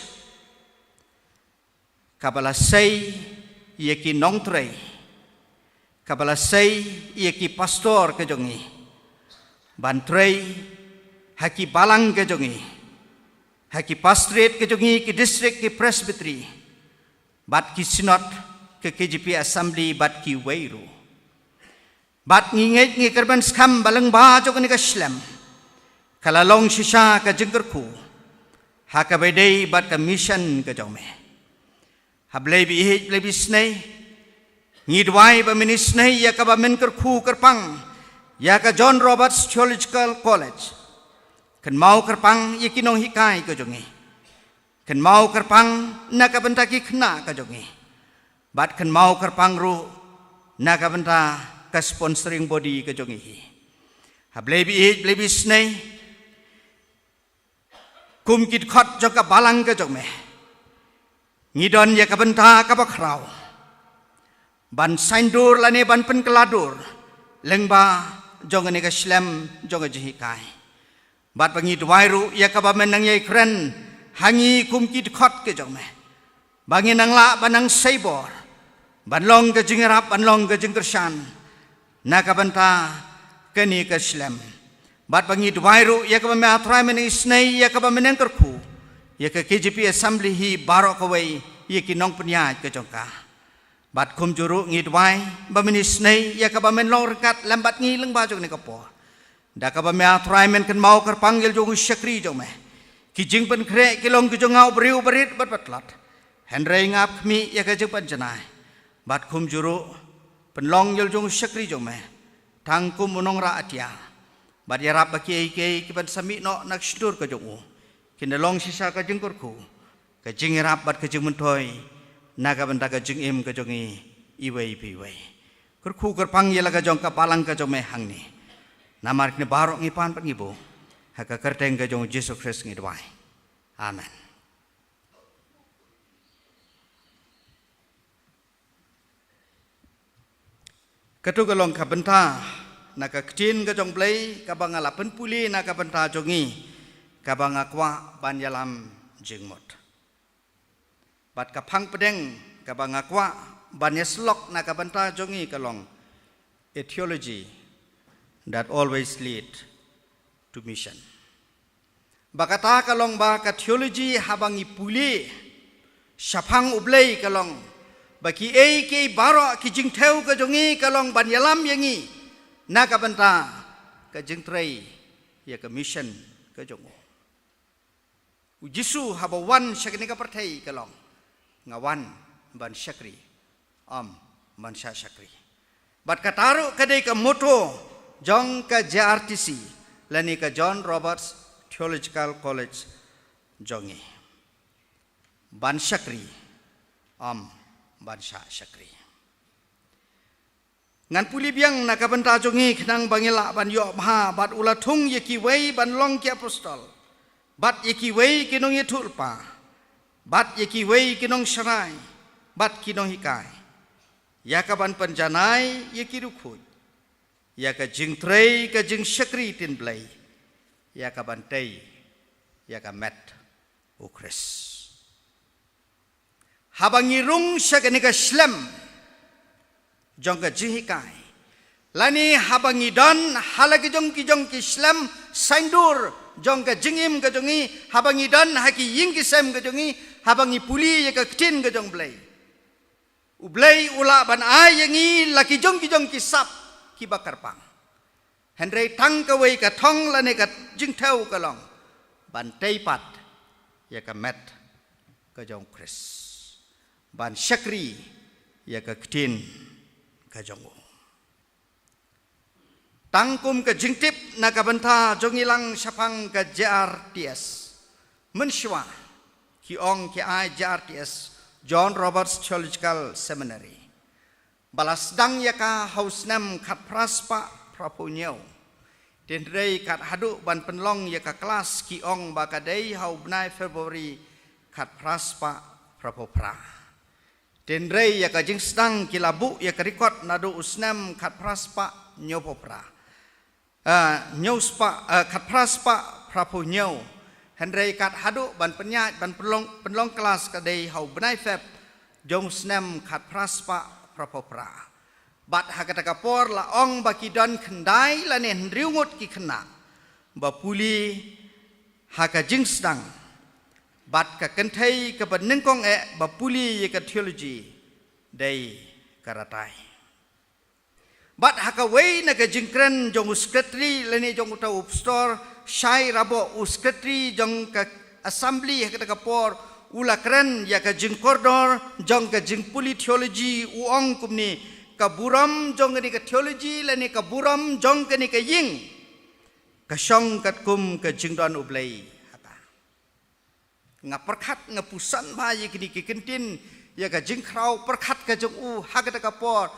kaba la sei ïa ki nongtrei, kaba la sei ïa ki pastor ka jong ngi ban trei ha ki balang ka jong ngi, ha ki pastorate ka jong ngi, ki district, ki presbytery, bad ki synod, ka K J P Assembly bad kiwei ruh. Bad ngi ngeit ngi kyrmen skhem ba lyngba jong kane ka shlem ka la long shisha ka jingkyrkhu ha kaba ïadei bad ka mission ka jong me. Ha Blei ba ïeit, Blei ba isynei, ngi duwai ba men isynei ïa kaba men kyrkhu kyrpang ïa ka John Roberts Theological College. Kynmaw kyrpang ïa ki nonghikai ka jong ngi. Kynmaw kyrpang na ka bynta ki khynnah ka jong ngi. Bad kynmaw kyrpang ruh na ka bynta ka sponsoring body ka jong ngi hi. Ha Blei ba ïeit, Blei ba isynei, kum ki dkhot jong ka balang ka jong me, ngi don ïa ka bynta kaba khraw ban saiñdur lane ban pynkylla dur lyngba jong kane ka shlem jong ka jinghikai. Bad ba ngi duwai ruh ïa kaba men nang ïai kren ha ngi kum ki dkhot ka jong me, ba ngin nang lah ban nang sei bor, ban long ka jingïarap, ban long ka jingkyrshan na ka bynta kane ka shlem. Bad ba ngi duwai ruh ïa kaba me, A Trai, men isynei ïa kaba men nang kyrkhu ïa ka K J P Assembly hi baroh kawei, ïa ki nongpynïaid ka jong ka. Bad kumjuh ruh ngi duwai ba men isynei ïa kaba men long ryngkat lem bad ngi lyngba jong kane ka por. Da kaba me, A Trai, men kynmaw kyrpang ïa la jong u shakri jong me. Ki jingpynkhreh ki long ki jong nga u briew barit bad batlot, hynrei nga ap khmih ïa ka jingpynjanai. Bad kumjuh ruh pynlong ïa la jong u shakri jong me tang kum u nongrah atiar, bad ïarap ba kiei kiei kiban sa mih noh na ka shyntur ka jong u kin da long shisha ka jingkyrkhu, ka jingïarap bad ka jingmyntoi na ka bynta ka jingim ka jong ngi iwei pa iwei. Kyrkhu kyrpang ïa la ka jong ka balang ka jong me hangne. Namar kine baroh ngi pan bad ngi buh ha ka kyrteng ka jong u Jisu Khrist ngi duwai. Amen. Kato ka long ka bynta na ka ktien ka jong Blei kaba nga la pynpule na ka bynta jong ngi, kaba nga kwah ban ïalam jingmut. Bad ka phang pdeng kaba nga kwah ban ïasyllok na ka bynta jong ngi ka long, a theology that always lead to mission. Ba kata ka long ba ka theology haba ngi pule shaphang U Blei ka long ba kiei kiei baroh ki jingthew ka jong ngi ka long ban ïalam ïa ngi na ka bynta ka jingtrei ïa ka mission ka jong u. U Jisu haba wan sha kane ka pyrthei ka long, nga wan ban shakri, ym ban shah shakri. Bad kata ruh ka dei ka motto jong ka J R T C lane ka John Roberts Theological College jong ngi. Ban shakri, ym ban shah shakri. Ngan pule biang na ka bynta jong ngi khnang ba ngi lah ban ïoh bha, bad u la thung ïa kiwei ban long ki apostol, bad ïa kiwei ki nongïathuhlypa, bad ïa kiwei ki nongsharai, bad ki nonghikai, ïa kaban pynjanai ïa ki riewkhuid ïa ka jingtrei ka jingshakri ktien Blei, ïa kaban tei ïa ka met U Khrist. Haba ngi rung sha kane ka shlem jong ka jinghikai, lane haba ngi don ha la ki jong ki jong ki shlem saiñdur jong ka jingim ka jong ngi, haba ngi don ha ki ïing ki sem ka jong ngi, haba ngi pule ïa ka ktien ka jong Blei, U Blei u lah ban ai ïa ngi la ki jong ki jong ki sap kiba kyrpang. Hynrei tang kawei ka thong lane ka jingthew ka long ban tei pat ïa ka met ka jong U Khrist, ban shakri ïa ka ktien ka jong u. Tang kum ka jingtip na ka bynta jong ngi lang shaphang ka J R T S. Mynshuwa ki ong ki ai J R T S, John Roberts Theological Seminary, ba la sdang ïa ka ha u snem khatphra spah phraphew hynñiew. Hynrei kat haduh ban pynlong ïa ka klas ki ong ba ka dei ha u bnai February khatphra spah phraphew phra. Hynrei ïa ka jingsdang ki la buh ïa ka record naduh u snem khatphra spah hynñiewphew phra. Ah, hynñiew spah, ah, khatphra spah phraphew hynñiew. Hynrei kat haduh ban pynïaid ban pynlong, pynlong klas ka dei ha u bnai Feb jong u snem khatphra spah phraphew phra. Bad ha kata ka por la ong ba ki don khyndai lane hynriew ngut ki khynnah ba pule ha ka jingsdang. Bad ka kynthei kaba nyngkong eh ba pule ïa ka theology dei ka Ratai. Bad ha kawei na ka jingkren jong u sekretari lane jong uta u pastor, Shai Raboh, u sekretari jong ka assembly ha kata ka por, U la kren ïa ka jingkordor jong ka jingpule theology, u ong kumne: ka burom jong kane ka theology lane ka burom jong kane ka ïing ka shong katkum ka jingdon U Blei ha ka. Nga pyrkhat, nga pyrshang ba ïa kine ki kyntien, ïa ka jingkhraw pyrkhat ka jong u ha kata ka por,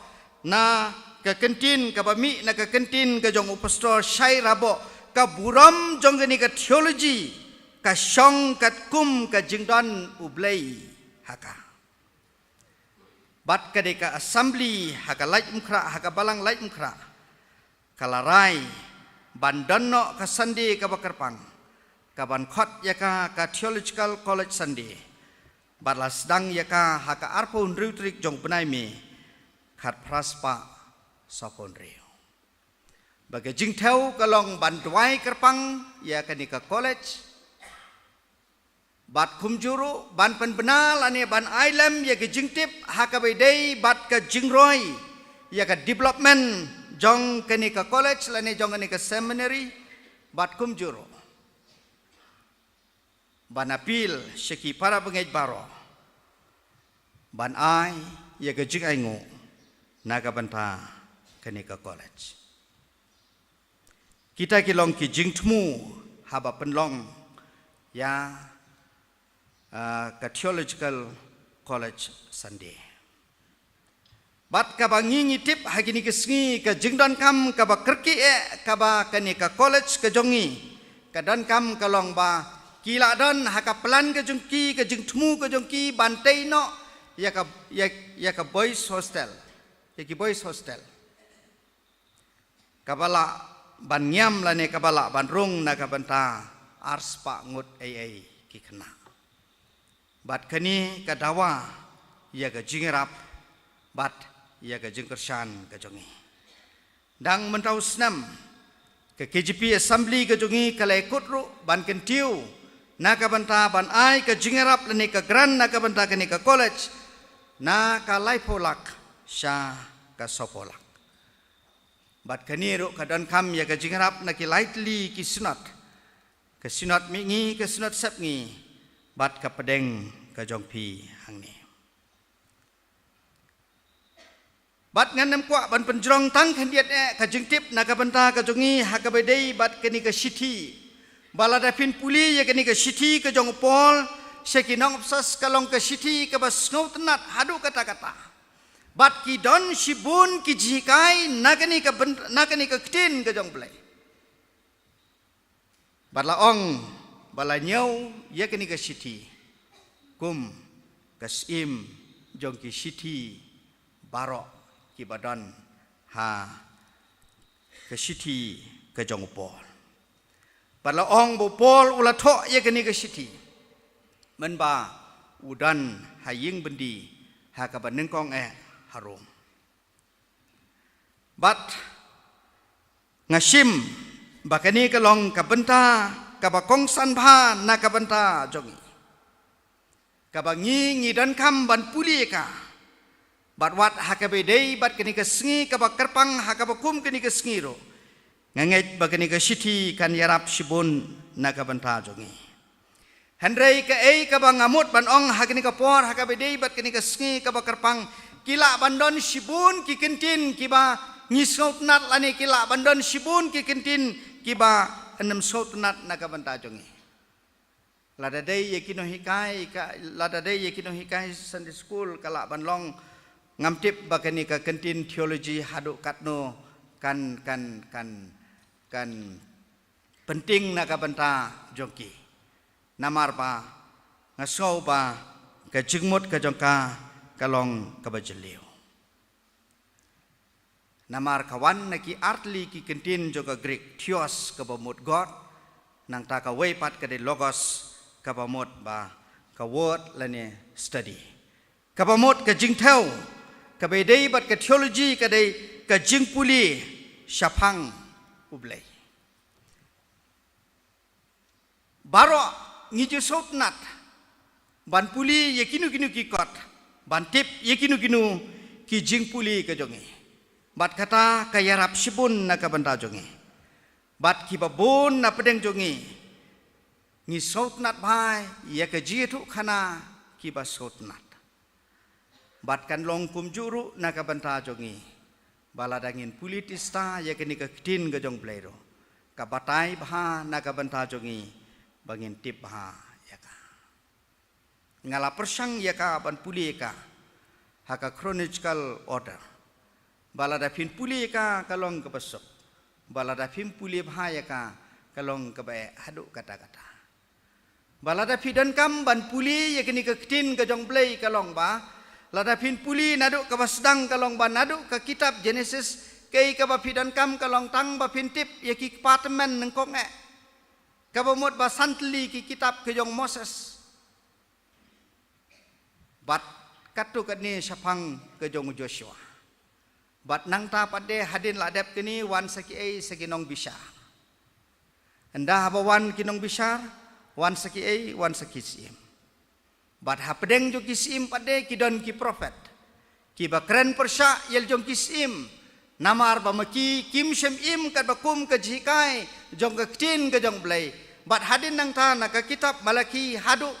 na ka kyntien kaba mih na ka kyntien ka jong u Pastor Shai Raboh, ka burom jong kane ka theology ka shong katkum ka jingdon U Blei ha ka. Bad ka dei ka assembly ha ka Laitumkhrah, ha ka balang Laitumkhrah, ka la rai ban don noh ka Sunday kaba kyrpang, kaban khot ïa ka ka Theological College Sunday. Bad la sdang ïa ka ha ka arphew hynriew tarik jong bnai May, khatphra spah sawphew hynriew. Ba ka jingthew ka long ban duwai kyrpang ïa kane ka college. Bad kumjuh ruh ban pynbna lane ban ailem ïa ka jingtip ha kaba ïadei bad ka jingroi ïa ka development jong kane ka college lane jong kane ka seminary. Bad kumjuh ruh ban appeal sha ki para bangeit baroh ban ai ïa ka jingainguh na ka bynta kane ka college. Kita ki long ki jingthmu haba pynlong ïa, ah, ka Theological College Sunday. Bad kaba ngi ngi tip ha kine ki sngi ka jingdonkam kaba kyrkieh eh kaba kane ka college ka jong ngi ka donkam ka long ba ki la don ha ka plan ka jong ki, ka jingthmu ka jong ki ban tei noh ïa ka, ïa, ïa ka boys hostel, ïa ki boys hostel. Kaba lah ban ngiam lane kaba lah ban rung na ka bynta arspah ngut ei ei ki khynnah. Bad kane ka dawa ïa ka jingïarap bad ïa ka jingkyrshan ka jong ngi. Dang mynta u snem ka K J P Assembly ka jong ngi ka la ïakut ruh ban kyntiew na ka bynta ban ai ka jingïarap lane ka grant na ka bynta kane ka college na ka laiphew lak sha ka sawphew lak. Bad kane ruh ka donkam ïa ka jingïarap na ki lai tylli ki synod. Ka synod mihngi, ka synod sepngi, bad ka pdeng ka jong phi hangne. Bad ngan ym kwah ban pynjrong tang khyndiat eh ka jingtip na ka bynta ka jong ngi ha kaba ïadei bad kane ka shithi. Ba lada phin pule ïa kane ka shithi ka jong u Paul sha ki nong Ephesus ka long ka shithi kaba sngewtynnat haduh katta katta. Bad ki don shibun ki jinghikai na kane ka byn-, na kane ka ktien ka jong U Blei. Bad la ong ba la ñiew ïa kane ka shithi kum ka syiem jong ki shithi baroh kiba don ha ka shithi ka jong u Paul. Bad la ong ba u Paul u la thoh ïa kane ka shithi mynba u don ha ïing byndi ha kaba nyngkong eh ha Rom. Bad nga shim ba kane ka long ka bynta kaba kongsan bha na ka bynta jong ngi, kaba ngi ngi donkam ban pule ïa ka. Bad wat ha kaba ïadei bad kane ka sngi kaba kyrpang, ha kaba kum kane ka sngi ruh, nga ngeit ba kane ka shithi kan ïarap shibun na ka bynta jong ngi. Hynrei kaei kaba nga mut ban ong ha kane ka por, ha kaba ïadei bad kane ka sngi kaba kyrpang, ki lah ban don shibun ki kyntien kiba ngi sngewtynnat lane ki lah ban don shibun ki kyntien kiba ngim sngewtynnat na ka bynta jong ngi. Lada dei ïa ki nonghikai ka, lada dei ïa ki nonghikai Sunday school ka lah ban long, ngam tip ba kane ka kyntien theology haduh katno kan, kan, kan, kan pynting na ka bynta jong ki. Namar ba nga sngew ba ka jingmut ka jong ka ka long kaba jylliew. Namar ka wan na ki artylli ki kyntien jong ka Greek, theos kaba mut God, nangta kawei pat ka dei logos kaba mut ba ka word lane study. Kaba mut ka jingthew, kaba ïadei bad ka theology ka dei ka jingpule shaphang U Blei. Baroh ngi ju sngewtynnat ban pule ïa kino kino ki kot, ban tip ïa kino kino ki jingpule ka jong ngi. Bad kata ka ïarap shibun na ka bynta jong ngi. Bad kiba bun na pdeng jong ngi Ngi sngewtynnad bha ïa ka jingïathuhkhana kiba sngewtynnad. Bad kan long kumjuh ruh na ka bynta jong ngi, ba lada ngin pule tista ïa kane ka ktien ka jong U Blei ruh, ka batai bha na ka bynta jong ngi ba ngin tip bha ïa ka. Nga la pyrshang ïa ka ban pule ïa ka ha ka chronological order. Ba lada phin pule ïa ka, ka long kaba suk. Ba lada phim pule bha ïa ka, ka long kaba eh haduh katta katta. Ba lada phi donkam ban pule ïa kane ka ktien ka jong U Blei, ka long ba lada phin pule naduh kaba sdang, ka long ba naduh ka kitab Genesis, kaei kaba phi donkam ka long tang ba phin tip ïa ki kpa tymmen nyngkong eh, kaba mut ba san tylli ki kitab ka jong u Moses. Bad katto katne shaphang ka jong u Joshua. Bad nangta pat de hadien la dep kine, wan sa kiei, sa ki nongbishar. Ynda haba wan ki nongbishar, wan sa kiei, wan sa ki syiem. Bad hapdeng jong ki syiem pat de ki don ki prophet, kiba kren pyrshah ïa la jong ki syiem. Namar ba ma ki kim shym im katba kum ka jinghikai jong ka ktien ka jong U Blei. Bad hadien nangta na ka kitab Malaki haduh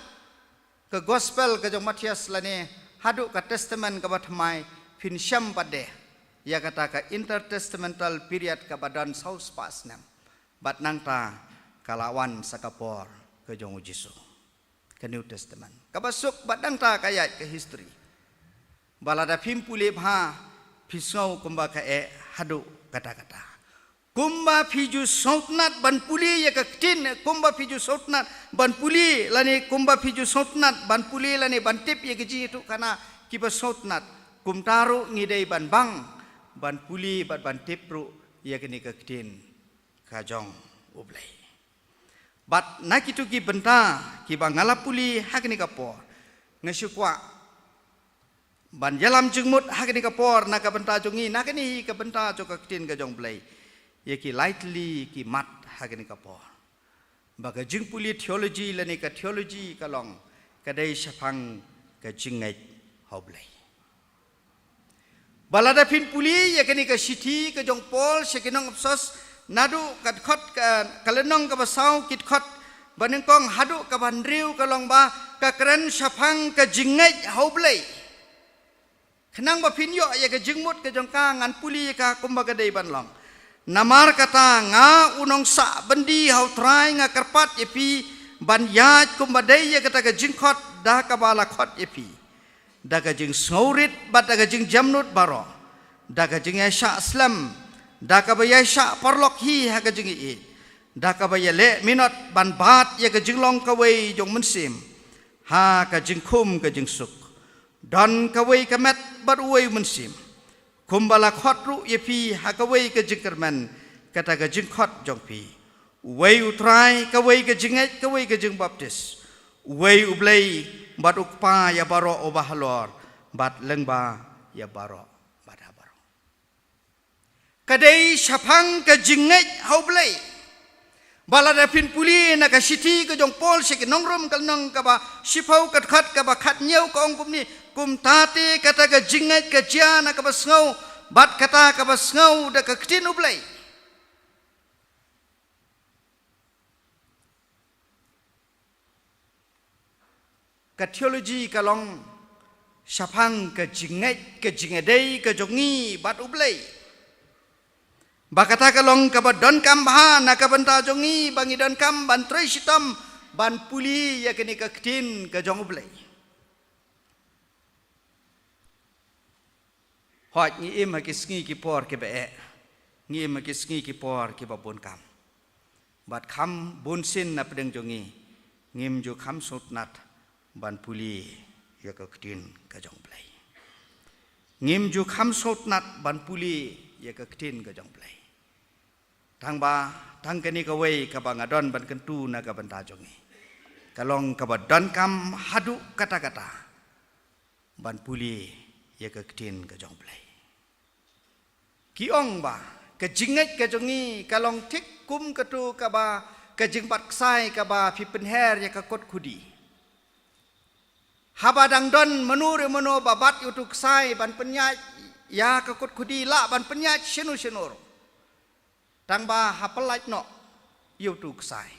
ka gospel ka jong u Mathaios lane haduh ka testament kaba thymmai, phin shem pat de ïa kata ka intertestamental period kaba don saw spah snem. Bad nangta ka la wan sa ka por ka jong u Jisu, ka New Testament. Kaba suk bad nangta ka ïaid ka history. Ba lada phim pule bha, phi sngew kumba ka eh haduh katta katta. Kumba phi ju sngewtynnad ban pule ïa ka ktien, kumba phi ju sngewtynnad ban pule lane kumba phi ju sngewtynnad ban pule lane ban tip ïa ka jingïathuhkhana kiba sngewtynnad, kumta ruh ngi dei ban bang ban pule bad ban tip ruh ïa kane ka ktien ka jong U Blei. Bad na kito ki bynta kiba nga la pule ha kane ka por, nga shu kwah ban ïalam jingmut ha kane ka por na ka bynta jong ngi, na kane hi ka bynta jong ka ktien ka jong U Blei, ïa ki lai tylli ki mat ha kane ka por. Ba ka jingpule theology lane ka theology ka long ka dei shaphang ka jingngeit ha U Blei. Ba lada phin pule ïa kane ka shithi ka jong u Paul sha ki nong Ephesos, naduh ka dkhot ka, ka lynnong kaba saw, ki dkhot ba nyngkong haduh kaba hynriew, ka long ba ka kren shaphang ka jingngeit ha U Blei. Khnang ba phin ïoh ïa ka jingmut ka jong ka, ngan pule ïa ka kumba ka dei ban long. Namar kata, nga u nongsah byndi ha U Trai, nga kyrpad ïa phi ban ïaid kumba dei ïa kata ka jingkhot da kaba la khot ïa phi, da ka jingsngewrit bad da ka jingjemnud baroh, da ka jingïaishah slem, da kaba ïaishah paralok hi ha ka jingïeit, da kaba ïaleh minot ban bat ïa ka jinglong kawei jong u Mynsiem ha ka jingkhum ka jingsuk. Don kawei ka met bad uwei u Mynsiem, kumba la khot ruh ïa phi ha kawei ka jingkyrmen kata ka jingkhot jong phi. Uwei U Trai, kawei ka jingngeit, kawei ka jingbaptis. Uwei U Blei bad U Kpa ïa baroh uba halor, bad lyngba ïa baroh bad ha baroh. Ka dei shaphang ka jingngeit ha U Blei. Ba lada phin pule na ka shithi ka jong u Paul sha ki nong Rom, ka lynnong kaba shiphew, ka dkhot kaba khathynñiew, ka ong kumne: Kumta te kata ka jingngeit ka jia na kaba sngew, bad kata kaba sngew da ka ktien U Blei. Ka theology ka long shaphang ka jingngeit, ka jingïadei ka jong ngi bad U Blei. Ba kata ka long kaba donkam bha na ka bynta jong ngi, ba ngi donkam ban trei shitom ban pule ïa kane ka ktien ka jong U Blei. Hooid, ngi im ha ki sngi ki por kiba eh, ngi im ha ki sngi ki por kiba bun kam. Bad kham bun sien na pdeng jong ngi, ngim ju kham sngewtynnad ban pule ïa ka ktien ka jong U Blei. Ngim ju kham sngewtynnad ban pule ïa ka ktien ka jong U Blei. Tang ba, tang kane kawei kaba nga don ban kyntu na ka bynta jong ngi, ka long kaba donkam haduh katta katta ban pule ïa ka ktien ka jong U Blei. Ki ong ba ka jingngeit ka jong ngi ka long thik kum kato kaba, ka jingbat ksai kaba phi pynher ïa ka kot khudi. Haba dang don mano re mano ba bat ïa uto u ksai ban pynïaid ïa ka kot khudi, lah ban pynïaid shano shano ruh, tang ba ha pyllait noh ïa uto u ksai.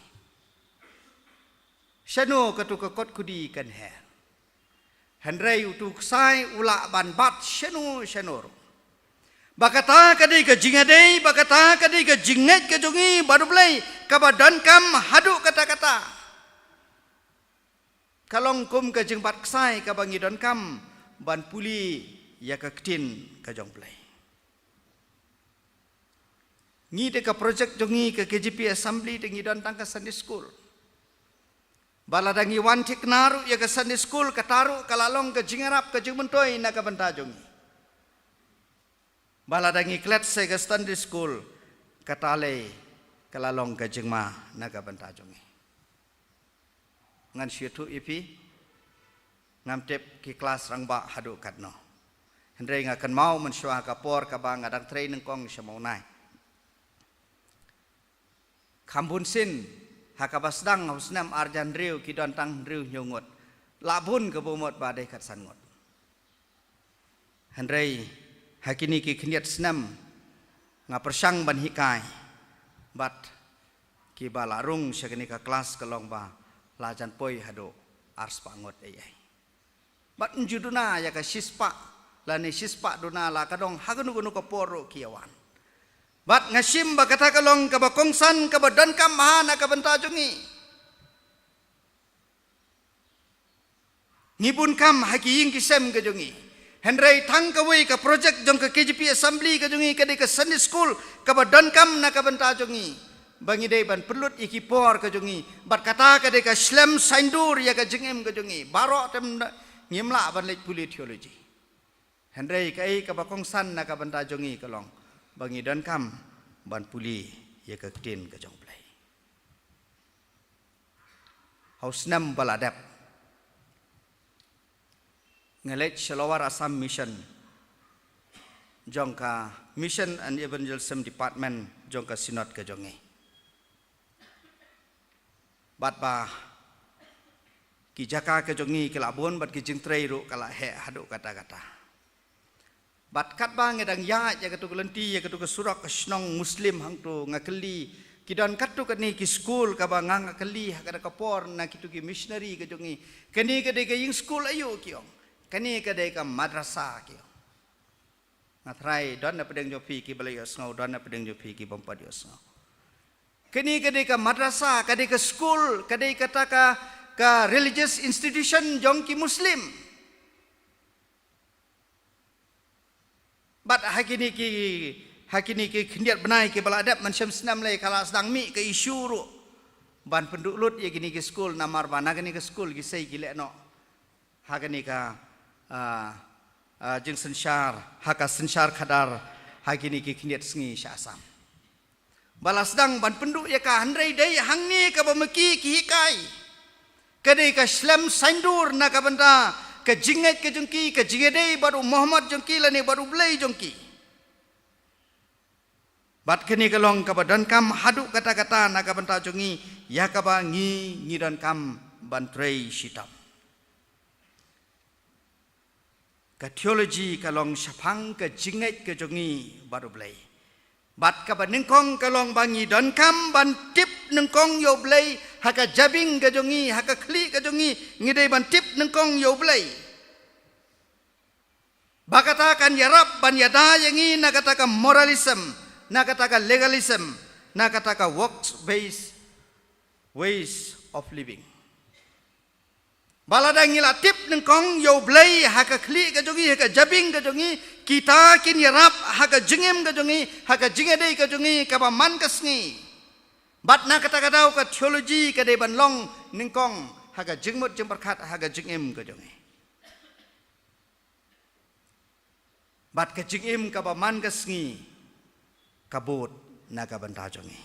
Shano katu ka kot kudi kan her. Hynrei utu u ksai u lah ban bat shano shano ruh. Ba kata ka dei ka jingïadei, ba kata ka dei ka jingngeit ka jong ngi bad U Blei kaba donkam haduh katta katta. Ka long kum ka jingbat ksai kaba ngi donkam ban pule ïa ka ktien ka jong U Blei. Ngi te ka project jong ngi ka K J P Assembly te ngi don tang ka Sunday School. Ba lada ngi wan thikna ruh ïa ka Sunday School, kata ruh ka la long ka jingïarap ka jingmyntoi na ka bynta jong ngi. Ba lada ngi klet sa ka Sunday School, kata lei ka la long ka jingma na ka bynta jong ngi. Ngan shu ïathuh ïa phi, ngam tip ki klas rangbah haduh katno. Hynrei nga kynmaw mynshuwa ka por kaba nga dang trei nyngkong sha Mawlai. Kham bun sien, ha kaba sdang ha u snem ar hajar hynriew ki don tang hynriew hynñiew ngut. La bun kaba mut ba dei khatsan ngut. Hynrei ha kine ki khyndiat snem nga pyrshang ban hikai bad kiba la rung sha kane ka klas ka long ba la jan poi haduh ar spah ngut ei ei. Bad ym ju duna ïa ka shi spah lane shi spah duna la ka dong ha kano kano ka por ruh ki ïa wan. Bad nga shim ba kata ka long kaba kongsan kaba donkam bha na ka bynta jong ngi. Ngi bun kam ha ki ïing ki sem ka jong ngi. Hynrei tang kawei ka project jong ka K J P Assembly ka jong ngi ka dei ka Sunday School kaba donkam na ka bynta jong ngi. Ba ngi dei ban pynlut ïa ki por ka jong ngi. Bad kata ka dei ka shlem saiñdur ïa ka jingim ka jong ngi. Baroh tem ngim lah ban leit pule theology. Hynrei kaei kaba kongsan na ka bynta jong ngi ka long ba ngi donkam ban pule ïa ka ktien ka jong U Blei. Ha u snem ba la dep nga leit sha Lower Assam Mission jong ka Mission and Evangelism Department jong ka Synod ka jong ngi. Bad ba ki jaka ka jong ngi ki la bun bad ki jingtrei ruh ka la heh haduh katta katta. Bad katba nga dang ïaid ïa katu ka lynti, ïa katu ka surok ka shnong Muslim hangtu, nga kylli, ki don katto katne ki skul kaba nga nga kylli ha kata ka por na kitu ki missionary ka jong ngi. Kane ka dei ka ïing skul aïu ki ong. Kane ka dei ka madrasa ki ong. Nga tharai don na pdeng jong phi kiba la ïohsngew, don na pdeng jong phi kibym pat ïohsngew. Kane ka dei ka madrasa, ka dei ka skul, ka dei kata ka, ka religious institution jong ki Muslim. Bad ha kine ki, ha kine ki khyndiat bnai kiba la dep, mynshem snem lei ka la sdang mih ka issue ruh ban pynduh lut ïa kine ki skul, namar ba na kane ka skul ki sei ki leh noh ha kane ka, ah, ah, jingsynshar, ha ka synshar khadar ha kine ki khyndiat sngi sha Assam. Ba la sdang ban pynduh ïa ka, hynrei dei hangne kaba ma ki ki hikai. Ka dei ka shlem saiñdur na ka bynta ka jingngeit ka jong ki, ka jingïadei bad u Muhammad jong ki lane bad U Blei jong ki. Bad kane ka long kaba donkam haduh katta katta na ka bynta jong ngi, ïa kaba ngi ngi donkam ban trei shitom. Ka theology ka long shaphang ka jingngeit ka jong ngi bad U Blei. Bad kaba nyngkong ka long ba ngi donkam ban tip nyngkong ïa U Blei ha ka jabieng ka jong ngi, ha ka khlieh ka jong ngi, ngi dei ban tip nyngkong ïa U Blei. Ba kata kan ïarap ban ïada ïa ngi na kata ka moralism, na kata ka legalism, na kata ka works based ways of living. Ba lada ngi la tip nyngkong ïa U Blei ha ka khlieh ka jong ngi, ha ka jabieng ka jong ngi, kita kin ïarap ha ka jingim ka jong ngi, ha ka jingïadei ka jong ngi kaba man ka sngi. Bad na kata ka daw ka theology ka dei ban long nyngkong ha ka jingmut jingpyrkhat ha ka jingim ka jong ngi. Bad ka jingim kaba man ka sngi ka bud na ka bynta jong ngi.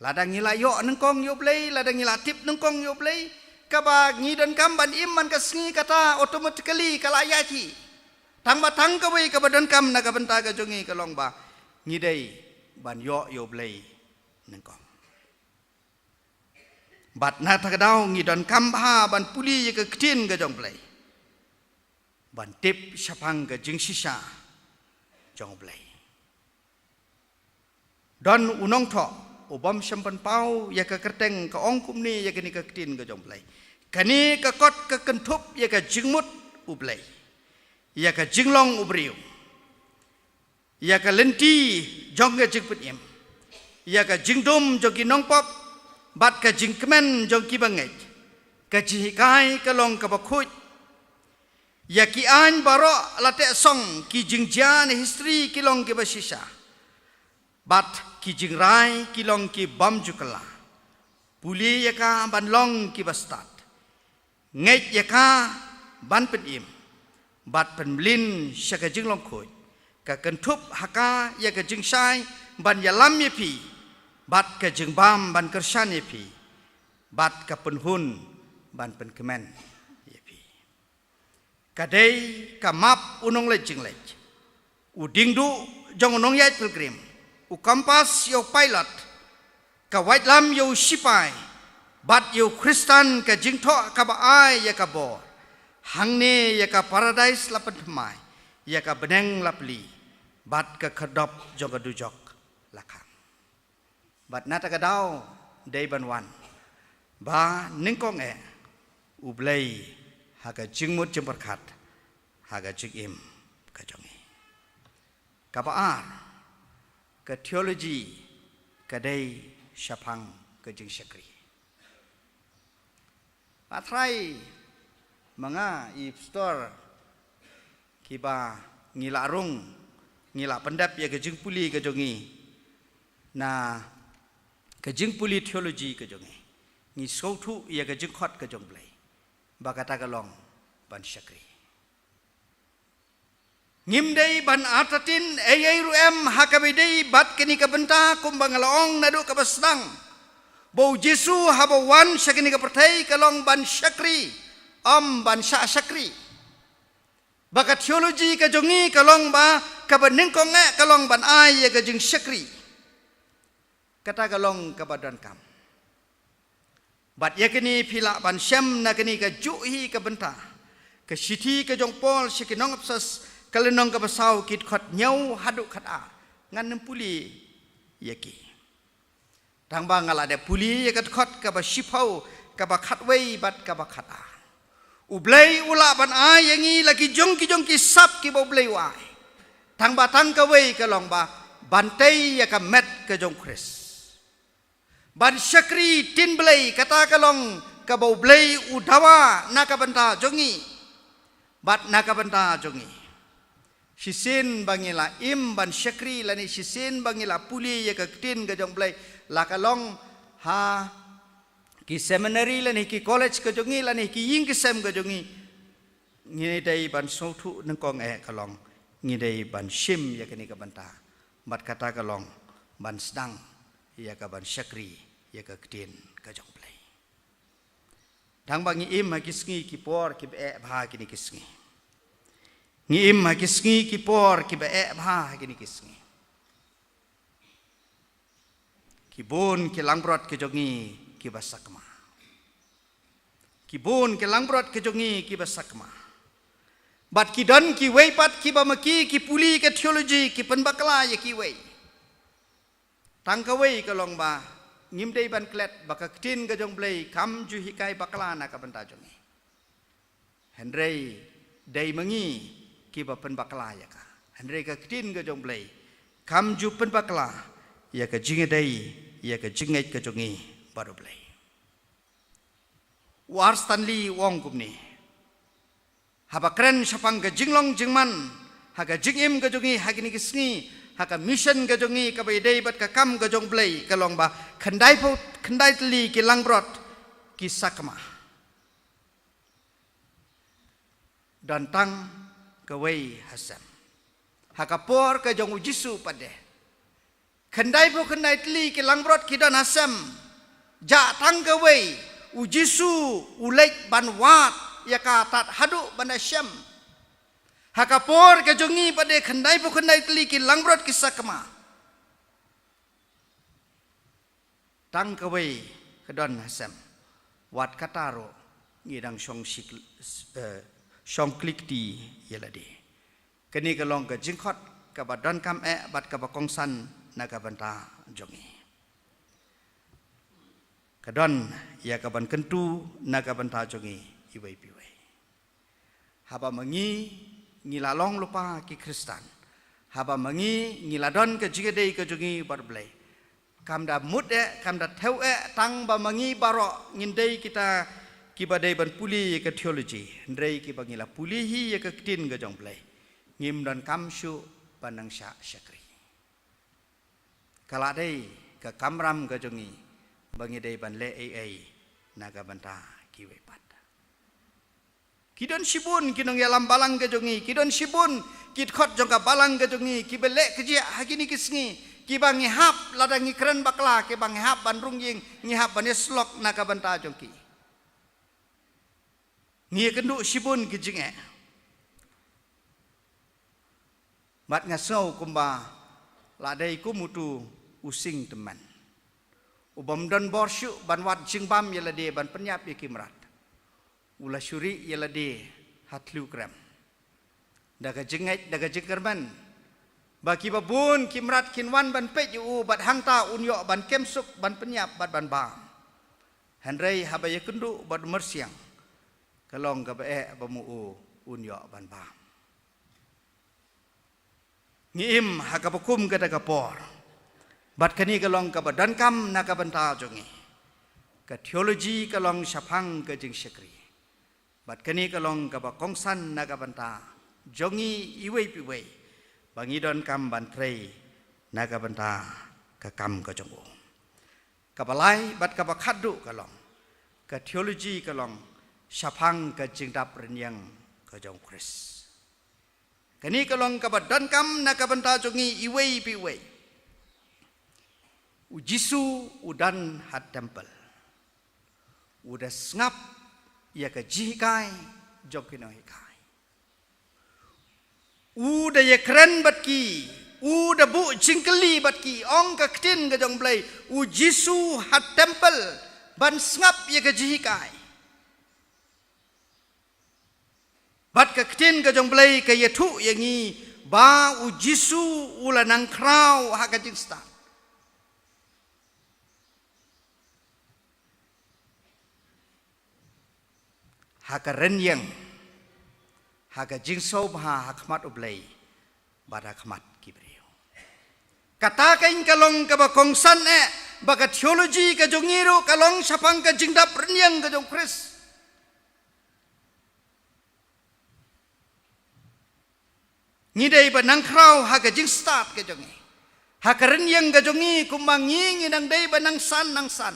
Lada ngi la ïoh nyngkong ïa U Blei, lada ngi la tip nyngkong ïa U Blei, kaba ngi donkam ban im man ka sngi kata automatically ka la ïaid hi. Tang ba tang kawei kaba donkam na ka bynta ka jong ngi ka long ba ngi dei ban ïoh ïa U Blei nyngkong. Bad na kata ka daw ngi donkam bha ban pule ïa ka ktien ka jong U Blei. Ban tip shaphang ka jingshisha jong U Blei. Don u nongthoh u bym shym pynpaw ïa ka kyrteng, ka ong kumne ïa kane ka ktien ka jong U Blei: Kane ka kot ka kynthup ïa ka jingmut U Blei, ïa ka jinglong u briew, ïa ka lynti jong ka jingpynim, ïa ka jingdum jong ki nongpop, bad ka jingkmen jong ki bangeit. Ka jinghikai ka long kaba khuid. Ïa ki aiñ baroh la teh song, ki jingjia na history ki long kiba shisha, bad ki jingrai ki long ki bym ju kylla. Pule ïa ka ban long kiba stad. Ngeit ïa ka ban pynim, bad pynmlien sha ka jinglong khuid. Ka kynthup ha ka ïa ka jingshai ban ïalam ïa phi, bad ka jingbam ban kyrshan ïa phi, bad ka pynhun ban pynkmen ïa phi. Ka dei ka map u nongleit jingleit, u diengduh jong u nongïaid pilgrim, u kompas ïa u pilot, ka waitlam ïa u shipai, bad ïa u Khristan ka jingthoh kaba ai ïa ka bor. Hangne ïa ka paradais la pynthymmai, ïa ka bneng la plie, bad ka khyrdop jong ka dujok la khang. Bad na kata ka daw dei ban wan ba nyngkong eh U Blei ha ka jingmut jingpyrkhat, ha ka jingim ka jong ngi. Kaba ar, ka theology ka dei shaphang ka jingshakri. Nga tharai ma nga i pastor kiba ngi la rung, ngi la pyndep ïa ka jingpule ka jong ngi na ka jingpule theology ka jong ngi, ngi sngewthuh ïa ka jingkhot ka jong U Blei ba kata ka long ban shakri. Ngim dei ban artatien ei ei ruh em ha kaba ïadei bad kane ka bynta, kumba nga la ong naduh kaba sdang, ba U Jisu haba u wan sha kane ka pyrthei ka long ban shakri, ym ban shah shakri. Ba ka theology ka jong ngi ka long ba kaba nyngkong eh ka long ban ai ïa ka jingshakri. Kata ka long kaba donkam. Bad ïa kane phi lah ban shem na kane kajuh hi ka bynta. Ka shithi ka jong u Paul sha ki nong Ephesus, ka lynnong kaba saw, ki dkhot hynñiew haduh khatar. Ngan nym pule ïa ki. Tangba nga la dep pule ïa ka dkhot kaba shiphew, kaba khatwei bad kaba khatar. U Blei u lah ban ai ïa ngi la ki jong ki jong ki sap kiba U Blei u ai. Tangba tang kawei ka long ba ban tei ïa ka met ka jong u Khrist. Ban shakri ktien Blei, kata ka long kaba U Blei u dawa na ka bynta jong ngi bad na ka bynta jong ngi. Shisien ba ngi la im ban shakri lane shisien ba ngi la pule ïa ka ktien ka jong U Blei, la ka long ha ki seminary lane ki college ka jong ngi lane ki ïing ki sem ka jong ngi, ngi dei ban sngewthuh nyngkong eh ka long, ngi dei ban shim ïa kane ka bynta. Bad kata ka long ban sdang ïa ka ban shakri ïa ka ktien ka jong U Blei. Tangba ngi im ha ki sngi ki por kiba eh bha ha kine ki sngi. Ngi im ha ki sngi ki por kiba eh bha ha kine ki sngi. Ki bun ki langbrot ki jong ngi kiba sakma. Ki bun ki langbrot ki jong ngi kiba sakma. Bad ki don kiwei pat kiba ma ki ki pule ka theology, ki pynbakla ïa kiwei. Tang kawei ka long ba ngim dei ban klet ba ka ktien ka jong U Blei kam ju hikai bakla na ka bynta jong ngi. Hynrei dei ma ngi kiba pynbakla ïa ka. Hynrei ka ktien ka jong U Blei kam ju pynbakla ïa ka jingïadei, ïa ka jingngeit ka jong ngi bad U Blei. U R. Stanley u ong kumne: Haba kren shaphang ka jinglong jingman ha ka jingim ka jong ngi ha kine ki sngi, ha ka mission ka jong ngi kaba ïadei bad ka kam ka jong U Blei, ka long ba khyndaiphew khyndai tylli ki langbrot ki sakma. Don tang kawei ha sem. Ha ka por ka jong U Jisu pat de, khyndaiphew khyndai tylli ki langbrot ki don ha sem. Jah tang kawei, U Jisu u leit ban wad ïa ka tad haduh ban da shem. Ha ka por ka jong ngi pat de khyndaiphew khyndai tylli ki langbrot ki sakma. Tang kawei ka don ha sem. Wat kata ruh ngi dang shong shik-, eh, shong klik ti ïa lade. Kane ka long ka jingkhot kaba donkam eh bad kaba kongsan na ka bynta jong ngi. Ka don ïa ka ban kyntu na ka bynta jong ngi iwei pa iwei. Haba ma ngi ngi la long lypa ki Khristan, haba ma ngi ngi la don ka jingïadei ka jong ngi bad U Blei, kam da mut eh, kam da thew eh tang ba ma ngi baroh ngin dei kita kiba dei ban pule ïa ka theology, hynrei kiba ngi la pule hi ïa ka ktien ka jong U Blei, ngim donkam shuh ban nang shah shakri. Ka la dei ka kamram ka jong ngi ba ngi dei ban leh ei ei na ka bynta kiwei pat. Ki don shibun ki nongïalam balang ka jong ngi, ki don shibun ki dkhot jong ka balang ka jong ngi kiba leh kjia ha kine ki sngi, kiba ngi hap lada ngi kren bakla, kiba ngi hap ban rung ïing, ngi hap ban ïasyllok na ka bynta jong ki. Ngi ïakynduh shibun ki jingeh. Bad nga sngew kumba la dei kum utu u sing tymmen u bym don bor shuh ban wad jingbam ïa lade ban pynïap ïa ki mrad. U la shu rieh ïa lade ha thliew krem da ka jingngeit, da ka jingkyrmen, ba kiba bun ki mrad kin wan ban peit ïa u bad hangta un ïoh ban kem suk, ban pynïap bad ban bam. Hynrei haba ïakynduh bad u myrsiang, ka long kaba eh ba ma u un ïoh ban bam. Ngi im ha kaba kum kata ka por, bad kane ka long kaba donkam na ka bynta jong ngi. Ka theology ka long shaphang ka jingshakri, bad kane ka long kaba kongsan na ka bynta jong ngi iwei pa iwei, ba ngi donkam ban trei na ka bynta ka kam ka jong u. Kaba lai bad kaba khatduh ka long, ka theology ka long shaphang ka jingdap rynïeng ka jong u Khrist. Kane ka long kaba donkam na ka bynta jong ngi iwei pa iwei. U Jisu u don ha temple, u da sngap ïa ka jinghikai jong ki nonghikai. U da ïakren bad ki, u da buh jingkylli bad ki, ong ka ktien ka jong U Blei, u Jisu ha temple ban sngap ïa ka jinghikai. Bad ka ktien ka jong U Blei ka ïathuh ïa ngi ba u Jisu u la nang khraw ha ka jingstad. Ha ka rynïeng, ha ka jingsngewbha ha khmat U Blei bad ha khmat ki briew. Kata ka long kaba kongsan eh ba ka theology ka jong ngi ruh ka long shaphang ka jingdap rynïeng ka jong u Khrist. Ngi dei ban nang khraw ha ka jingstad ka jong ngi, ha ka rynïeng ka jong ngi, kumba ngi ngi nang dei ban nang san nang san.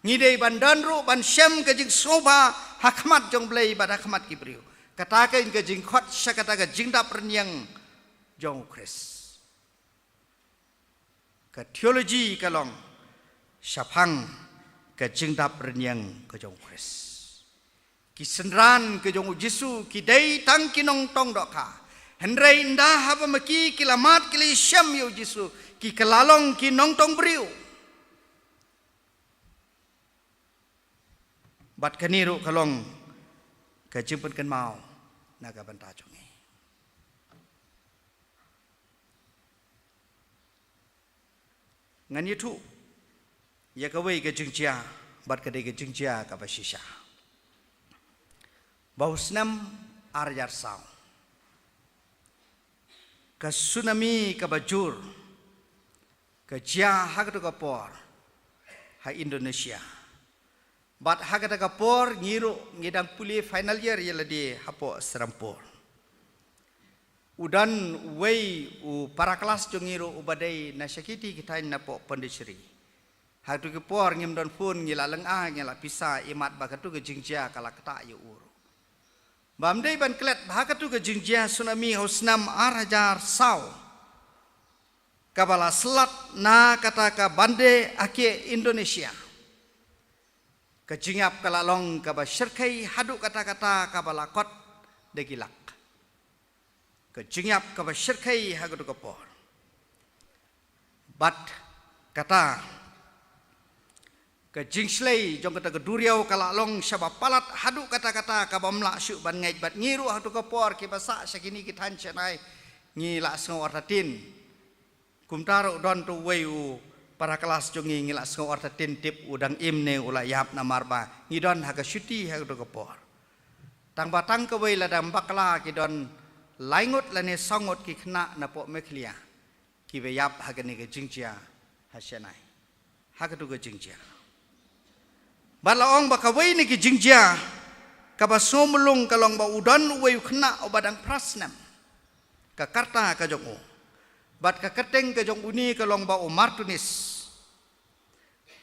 Ngi dei ban don ruh ban shem ka jingsngewbha ha khmat jong U Blei bad ha khmat ki briew. Kata ka long ka jingkhot sha kata ka jingdap rynïeng jong u Khrist. Ka theology ka long shaphang ka jingdap rynïeng ka jong u Khrist. Ki synran ka jong u Jisu ki dei tang ki nongtong dohkha. Hynrei ynda haba ma ki ki la mad ki la shem ïa u Jisu, ki kylla long ki nongtong briew. Bad kane ruh ka long ka jingpynkynmaw na ka bynta jong ngi. Ngan ïathuh ïa kawei ka jingjia, bad ka dei ka jingjia kaba shisha. Ba u snem ar hajar saw, ka tsunami kaba jur ka jia ha katu ka por ha Indonesia. Bad ha kata ka por ngi ruh ngi dang pule final year ïa lade hapoh Serampore. U don uwei u para klas jong ngi ruh uba dei na sha kiti ki thaiñ napoh Pondicherry. Ha katu ka por ngim don phone, ngi la lynga, ngi la pisa, imat ba katu ka jingjia ka la ktah ïa u ruh. Bym dei ban klet ba ha katu ka jingjia tsunami ha u snem ar hajar saw, kaba la slad na kata ka Banda Aceh Indonesia, ka jingïap ka la long kaba shyrkhei haduh katta katta, kaba la kot da ki lak. Ka jingïap kaba shyrkhei ha katu ka por. Bad kata ka jingshlei jong kata ka duriaw ka la long shaba palat haduh katta katta, kabym lah shuh ban ngeit. Bad ngi ruh ha katu ka por kiba sah sha kine ki thaiñ Chennai ngi la sngew artatien. Kumta ruh don tu uwei u para klas jong ngi ngi la sngew artatien tip u dang im ne u la ïap namar ba ngi don ha ka shuti ha ka tu ka por. Tang ba tang kawei la dang bakla ki don laingut lane sawngut ki khynnah na poh Meghalaya kiba ïap ha kane ka jingjia ha Chennai. Ha ka tu ka jingjia. Bad la ong ba kawei na ki jingjia kaba sngewmlung ka long ba u don uwei u khynnah uba dang phra snem. Ka karta ka jong u. Bad ka kyrteng ka jong uni ka long ba u Martunis.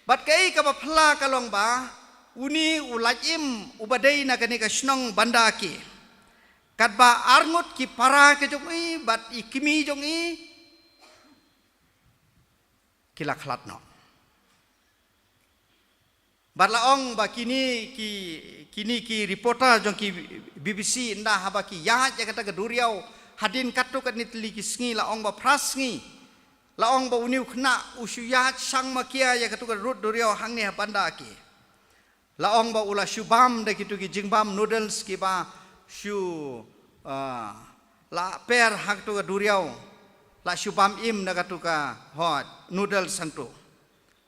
Bad kaei kaba phylla ka long ba uni u lait im uba dei na kane ka shnong Banda Aceh. Katba arngut ki para ka jong i bad i kmie jong i ki la khlad noh. Bad la ong ba kine ki, kine ki reporter jong ki B B C ynda haba ki ïaid ïa kata ka duriaw hadien katto katne tylli ki sngi la ong ba phra sngi. La ong ba uni u khynnah u shu ïaid shang makia ïa katu ka rud duriaw hangne ha Banda Aceh. La ong ba u la shu bam da kitu ki jingbam noodles kiba shu, ah, la per ha katu ka duriaw. La shu bam im da katu ka hot noodles hangtu.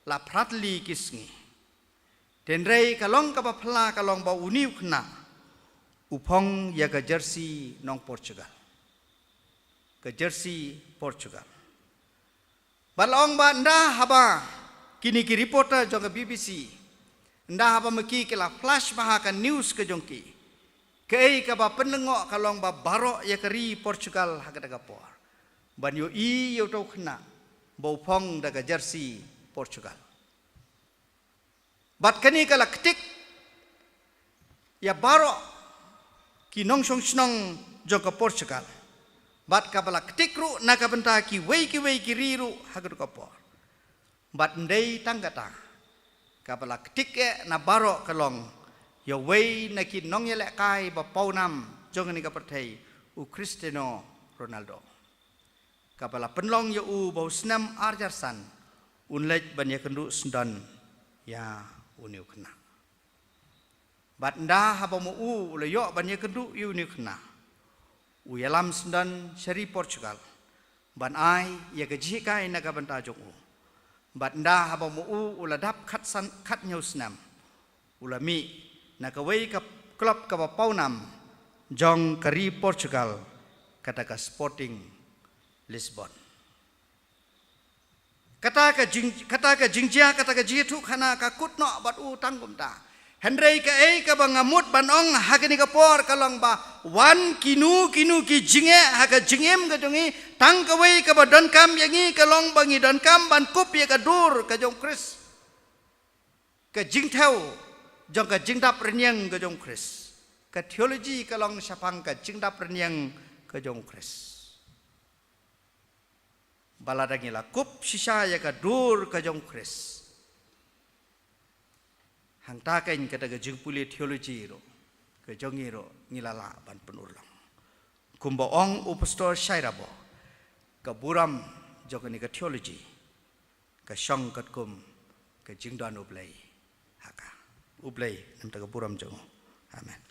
La phra tylli ki sngi. Hynrei ka long kaba phylla ka long ba uni u khynnah u phong ïa ka jersey nong Portugal. Ka jersey Portugal. Bad la ong ba ynda haba kine ki reporter jong ka B B C ynda haba ma ki ki la flash bha ha ka news ka jong ki. Kaei kaba pynlyngngoh ka long ba baroh ïa ka ri Portugal ha kata ka por ban ïohi ïa uto u khynnah ba u phong da ka jersey Portugal. Bad kane ka la ktik ïa baroh ki nongshong shnong jong ka Portugal. Bad kaba la ktik ruh na ka bynta kiwei kiwei ki ri ruh ha katu ka por. Bad ym dei tang kata, kaba la ktik eh na baroh ka long ïa uwei na ki nongïalehkai ba pawnam jong kane ka pyrthei, u Cristiano Ronaldo. Kaba la pynlong ïa u ba u snem ar hajar san un leit ban ïakynduh syndon ïa une u khynnah. Bad ynda haba ma u u la ïoh ban ïakynduh ïa une u khynnah, u ïalam syndon sha ri Portugal ban ai ïa ka jinghikai na ka bynta jong u. Bad ynda haba ma u u la dap khatsan, khathynñiew snem, u la mih na kawei ka klub kaba pawnam jong ka ri Portugal, kata ka Sporting Lisbon. Kata ka jing, kata ka jingjia, kata ka jingïathuhkhana ka kut noh bad u tang kumta. Hynrei kaei kaba nga mut ban ong ha kane ka por ka long ba wan kino kino ki jingeh ha ka jingim ka jong ngi, tang kawei kaba donkam ïa ngi ka long ba ngi donkam ban kup ïa ka dur ka jong u Khrist. Ka jingthew jong ka jingdap rynïeng ka jong u Khrist. Ka theology ka long shaphang ka jingdap rynïeng ka jong u Khrist. Ba lada ngi la kup shisha ïa ka dur ka jong u Khrist, hangta keiñ kata ka jingpule theology ruh ka jong ngi ruh ngi la lah ban pynurlong. Kumba ong u Pastor Shairabo, ka burom jong kane ka theology ka shong katkum ka jingdon U Blei ha ka. U Blei un ai ïa ka burom jong u. Amen.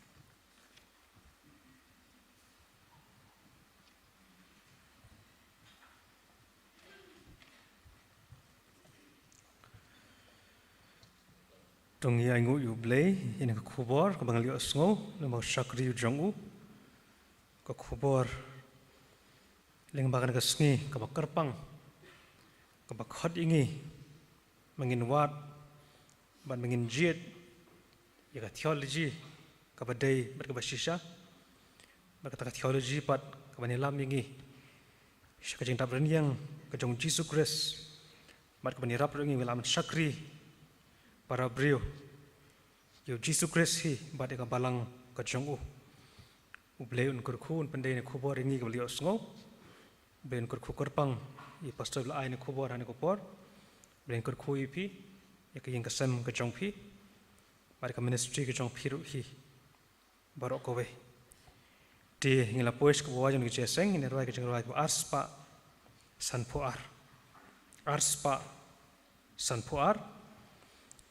To ngin ïa ainguh ïa U Blei ïa kane ka khubor kaba ngi la ïohsngew lyngba u shakri jong u. Ka khubor lyngba kane ka sngi kaba kyrpang, kaba khot ïa ngi ba ngin wad bad ba ngin jied ïa ka theology kaba dei bad kaba shisha. Bad kata ka theology pat kaban ïalam ïa ngi sha ka jingdap rynïeng ka jong u Jisu Khrist. Bad kaban ïarap ruh ïa ngi ba ngin lah ban shakri para briew ïa u Jisu Khrist hi bad ïa ka balang ka jong u. U Blei un kyrkhu, un pyndei ïa kane ka khubor ïa ngi kiba la ïohsngew. U Blei un kyrkhu kyrpang ïa i pastor ba la ai ïa kane ka khubor ha kane ka por. U Blei un kyrkhu ïa phi, ïa ka ïing ka sem ka jong phi bad ïa ka ministry ka jong phi ruh hi baroh kawei. Te ngi la poi sha kaba wai jong kane ka jingïaseng, ngin ïa rwai ka jingrwai kaba arspah sanphew ar. Arspah sanphew ar.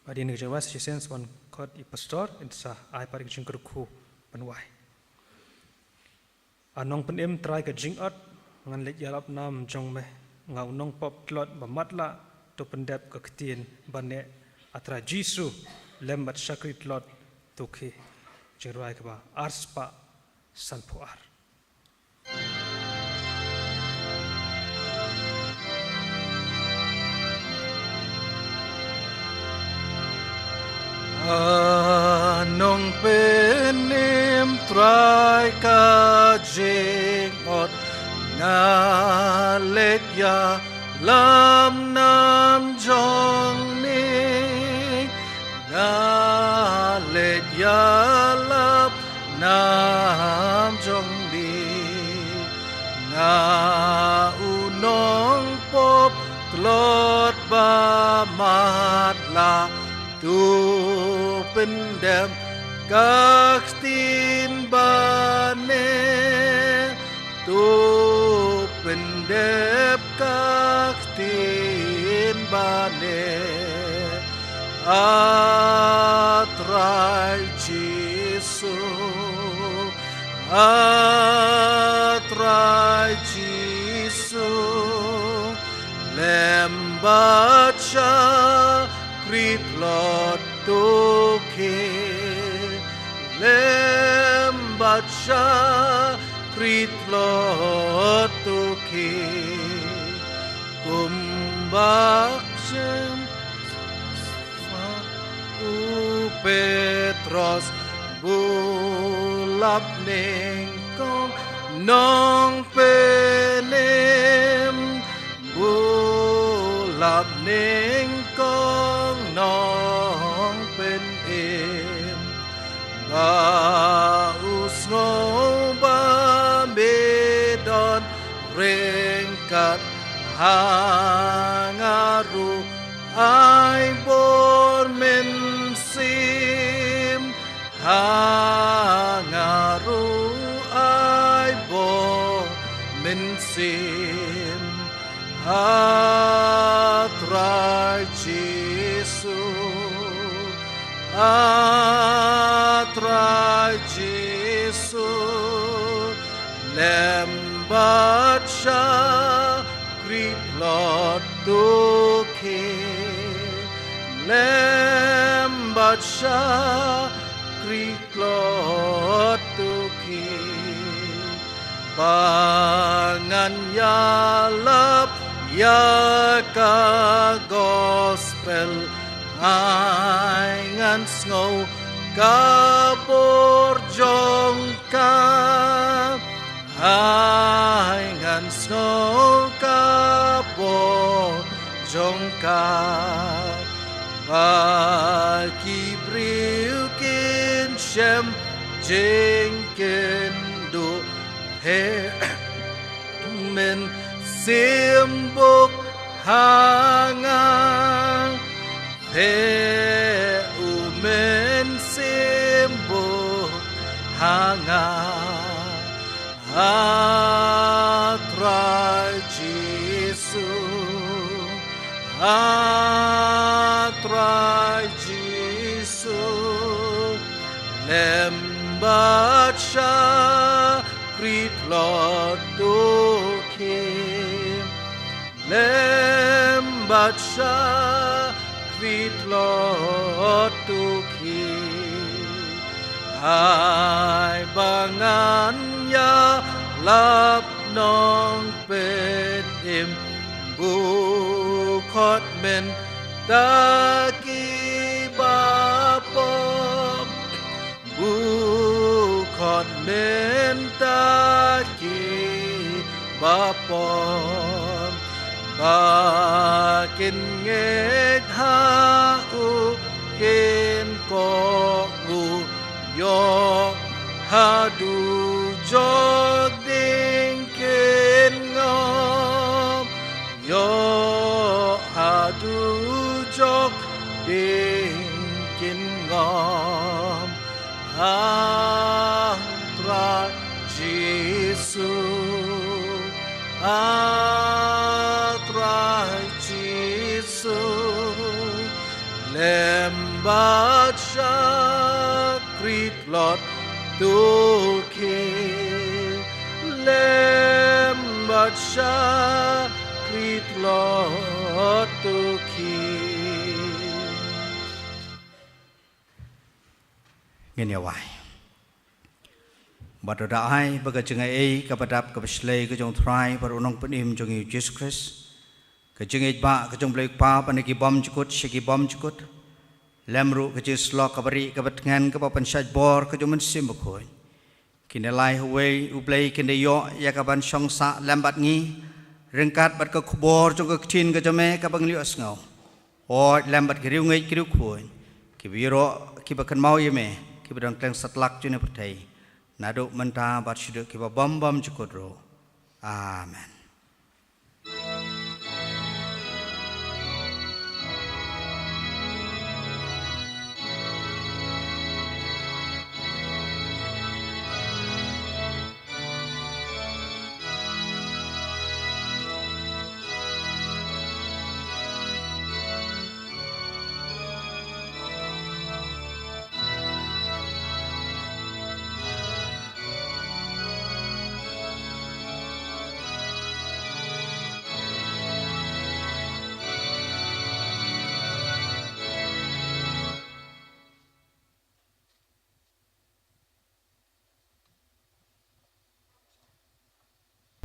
Bad ïa kane ka jingrwai sa shisien sa wan khot ïa i pastor, in sa ai pat ïa ka jingkyrkhu ban wai. A Nongpynim Trai ka jingïeit, ngan leit ïalap nam jong me, nga u nongpop tlot ba matlah, To pyndep ka ktien ba neh, A Trai Jisu, lem bad shakri tlot to khie. Jingrwai kaba arspah sanphew ar. A Nongpynim Trai ka jingot, nga leit ïalap nam jong me, nga leit ïalap nam jong me. Nga u nongpop tlot ba matlah, to pyndep ka ktien ba neh, to pyndep ka ktien ba neh. A Trai Jisu, A Trai Jisu, lem bad shakri tlot to khie, lem bad shakri tlot to khie. Kumba shem u Petros, bulap nyngkong Nongpynim, bulap nyngkong Nongpynim. Ba u sngew ba me don ryngkat ha nga ruh, ai bor mynsiem ha nga ruh, ai bor mynsiem. A Trai Jisu, A Trai Jisu, lem bad shakri tlot to khie, lem bad shakri tlot to khie. Ba ngan ïalap ïa ka gospel, ai ngan sngew ka bor jong ka, ai ngan sngew ka bor jong ka. Ba ki briew kin shem jingkynduh, pher u Mynsiem Bakhuid ha nga, pher u Mynsiem Bakhuid ha nga. A Trai Jisu, A Trai Jisu, lem bad shakri tlot to khie, lem bad shakri tlot to khie. Ai ba ngan ïalap Nongpynim, bukot mynta ki bapop, bukot mynta ki bapop. Ba kin ngeit ha u, kin kohnguh u, ïoh haduh jok ding kin ngop, ïoh haduh jok ding kin ngop. A Trai Jisu, A Trai Jisu, lem bad shakri tlot to khie, lem bad shakri tlot Ngin ïa wai. Bad to da ai ba ka jingaiei kaba dap kaba shlei ka jong U Trai bad U Nongpynim jong ngi U Jisu Khrist, ka jingïeit ba ka jong U Blei U Kpa ban ïa ki bymjukut sha ki bymjukut, lem ruh ka jingsyllok kaba rieh kaba tngen kaba pynshait bor ka jong U Mynsiem Bakhuid, kin ïa lai ha uwei U Blei, kin ïa ïoh ïa ka ban shong sah lem bad ngi ryngkat bad ka khubor jong ka ktien ka jong me kaba ngi la ïohsngew. Hooid, lem bad ki riewngeit ki riewkhuid, kiba ïaroh kiba kynmaw ïa me, kiba don teng satlak jong kane ka pyrthei, naduh mynta bad shaduh kiba bym bymjukut ruh. Amen.